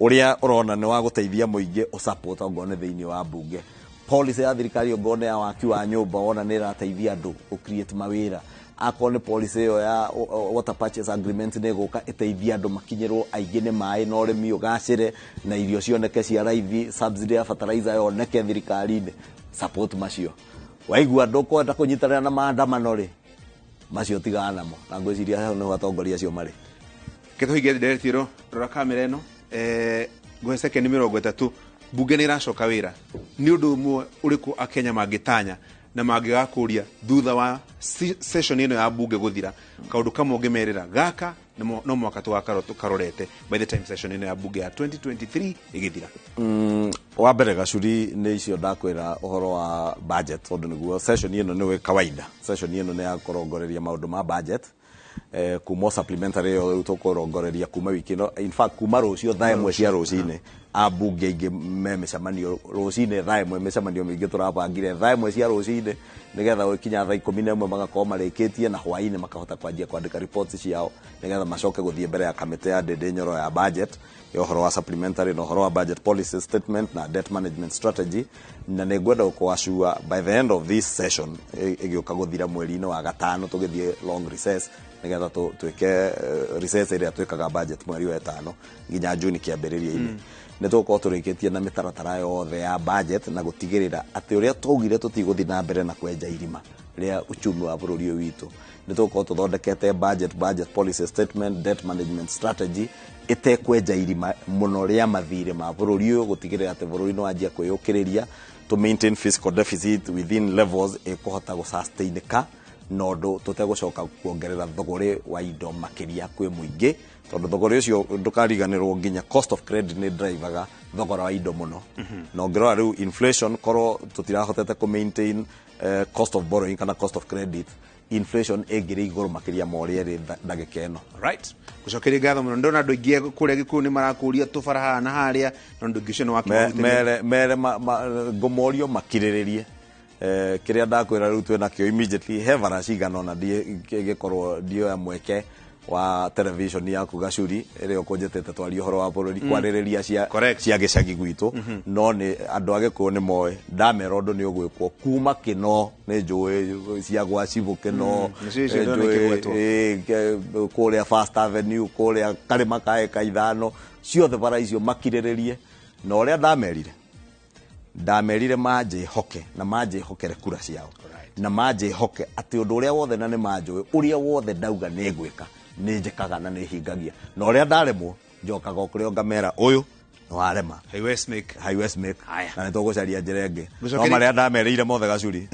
Speaker 2: Ũrĩa ũrona nĩ wa gũteithia mũingĩ ũsupport ongorwo nĩ thĩinĩ wa mbunge. Policy ya thirikari ongorwo nĩ ya waki wa nyũmba wona nĩ ĩrateithia andũ gũ create mawĩra. Akorwo nĩ policy ĩyo ya water purchase agreement nĩ ĩgũka ĩteithie andũ makinyĩrwo aingĩ nĩ maĩ na ũrĩmi ũgacĩre na irio cioneke cia raithi, subsidy ya fertilizer yoneke thirikari-inĩ, support macio. Waigua ndũkwenda kũnyitanĩra na maandamano rĩ, macio tigana namo, na ngwĩciria hau nĩho atongoria acio marĩ.
Speaker 1: Ketũhinge ndereti ĩno, rora kamera ĩno, ngũhe sekendi 30, mbunge nĩ ĩracoka wĩra. Nĩ ũndũ ũmwe ũrĩkũ akenya mangĩtanya na mangĩgakũria thutha wa session ĩno ya mbunge gũthira, kaũndũ kamwe ũngĩmerĩra gaka no mwaka tũgakarorete by the time session ĩno ya mbunge ya 2023 ĩgĩthira?
Speaker 2: Wa mbere gacuri nĩ icio ndakwĩra ũhoro wa budget, tondũ nĩguo session ĩno nĩwe kawaida, session ĩno nĩ ya kũrongoreria maũndũ ma budget, kuma supplementary ĩyo rĩu tũkũrongoreria kuma wiki ĩno, in fact kuma rũciũ thaa 1 cia rũcinĩ Ambunge aingĩ me mĩcemanio rũcinĩ thaa 1, mĩcemanio mĩingĩ tũrabangire thaa 1 cia rũcinĩ nĩgetha gũkinya thaa 11 magakorwo marĩkĩtie, na hwaĩ-inĩ makahota kwanjia kwandĩka reports ciao nĩgetha macoke gũthiĩ mbere ya kamĩtĩ ya Ndĩndĩ Nyoro ya budget, ya ũhoro wa supplementary na ũhoro wa budget policy statement na debt management strategy. Na nĩ ngwenda gũkũacua by the end of this session ĩgĩũka gũthira mweri-inĩ wa gatano, tũgĩthiĩ long recess nĩgetha twĩke recess ĩrĩa twĩkaga budget mweri wa ĩtano nginya Juni kĩambĩrĩria-inĩ, nĩ tũgũkorwo tũrĩkĩtie na mĩtaratara yothe ya budget na gũtigĩrĩra atĩ ũrĩa twaugire tũtigũthiĩ na mbere na kwenja irima rĩa uchumi wa bũrũri ũyũ witũ. Nĩ tũgũkorwo tũthondekete budget policy statement, debt management strategy ĩtekwenja irima mũno rĩa mathirĩ ma bũrũri ũyũ, gũtigĩrĩra atĩ bũrũri nĩ wanjia kwĩyũkĩrĩria to maintain fiscal deficit within levels ĩkũhota gũsustainĩka na ũndũ tũtegũcoka kuongerera thogorĩ wa indo makĩria kwĩ mũingĩ, tondũ thogorĩ ũcio, ndũkariganĩrwo, nginya cost of credit nĩ drivaga thogora wa indo mũno. Na ũngĩrora rĩu inflation, korwo tũtirahotete kũ maintain cost of borrowing kana cost of credit, inflation ĩngĩrĩ igũrũ makĩria ma ũrĩa ĩrĩ ndagĩka ĩno.
Speaker 1: Right, gucokeria ngatho muno. Ndona andũ aingĩ kũrĩa Gĩkũyũ nĩ marakũria tũbara haha na harĩa, no ũndũ ũngĩ ũcio nĩ wakĩmahutĩria.
Speaker 2: Mere ngũmorio makirĩrĩrie. Kĩrĩa ndakwĩra rĩu twĩ nakĩo immediately, he bara cigana ona ngĩkorwo ndioya mweke wa television yaku Gacuri ĩrĩa ũkũnjĩtĩte twarie ũhoro wa bũrũri, kwarĩrĩria cia cia gĩcagi gwitũ. No nĩ andũ a Gĩkũyũ nĩ moĩ ndamera ũndũ nĩ ũgwĩkwo kuma Kĩno, nĩ njũĩ cia gwa Cibũ Kĩno.
Speaker 1: Nĩcio icio ndona
Speaker 2: njũĩ,
Speaker 1: ikĩgwetwo.
Speaker 2: Kũrĩa First Avenue, kũrĩa karĩma ka ĩka 5, ciothe bara icio makirĩrĩrie. Na ũrĩa ndamerire manjĩhoke na manjĩhokere kura ciao na manjĩhoke atĩ ũndũ ũrĩa wothe, na nĩ manjũĩ, ũrĩa wothe ndauga nĩ ngwĩka, nĩ njĩkaga na nĩ hingagia, na ũrĩa ndaremwo njokaga o kũrĩa ngamera ũyũ nĩ warema.
Speaker 1: Highway Snake.
Speaker 2: Highway Snake.
Speaker 1: Haya.
Speaker 2: Na nĩ tũgũcaria njĩra ĩngĩ. No
Speaker 1: Ngũcokeria-
Speaker 2: marĩa ndamerĩire mothe Gacuri,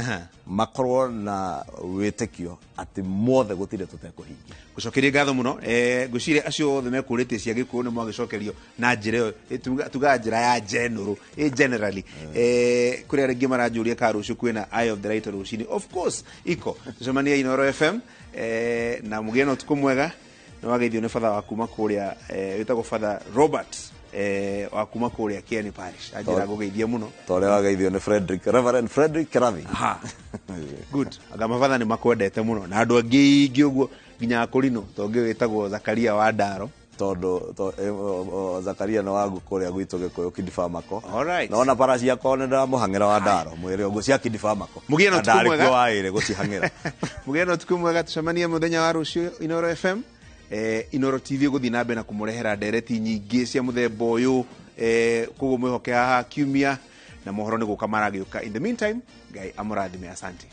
Speaker 2: makorwo na wĩtĩkio atĩ mothe gũtirĩ tũtekũhingia.
Speaker 1: Gucokeria ngatho muno. Ngwiciria acio othe mekũrĩtie cia Gĩkũyũ nĩ mwagĩcokerio na njĩra ĩyo. Tugaga njĩra ya general, generally. Kũrĩ arĩa angĩ maranjũria ka rũciũ kwĩna Eye of the Right rũcinĩ. Of course iko tũcemanie Inooro FM. Na mũgĩe na ũtukũ mwega. Nĩ wageithio nĩ batha wa kuma kũrĩa, wĩtagwo Father Robert, wa kuma kũrĩa Kieni Parish, anjĩra ngũgeithie mũno.
Speaker 2: Ta ũrĩa wageithio nĩ Frederick, Reverend Frederick Kirathi.
Speaker 1: Ha, good. Anga mabatha nĩ makwendete mũno na andũ angĩ aingĩ ũguo, nginya akũrinũ tongĩ wĩtagwo Zakaria wa Ndaro.
Speaker 2: Tondũ Zakaria nĩ wangu kũrĩa gwitũ Gĩkũyũ Kidifamako.
Speaker 1: Alright.
Speaker 2: Nona bara ciakwa nĩ ndĩramũhang'ĩra wa Ndaro mwĩrĩ ũguo cia Kidifamako.
Speaker 1: Mũgĩe na ũtukũ
Speaker 2: ndarĩ
Speaker 1: mwega.
Speaker 2: kuo wa ĩrĩ gũcihang'ĩra.
Speaker 1: Mũgĩe na ũtukũ mwega, tũcemanie mũthenya wa rũciũ Inooro FM. Inooro TV gũthiĩ na mbere na kũmũrehera ndereti nyingĩ cia mũthemba ũyũ. Koguo mwĩhoke haha kiumia na mohoro nĩ gũka maragĩũka. In the meantime, Ngai amũrathime. Asante.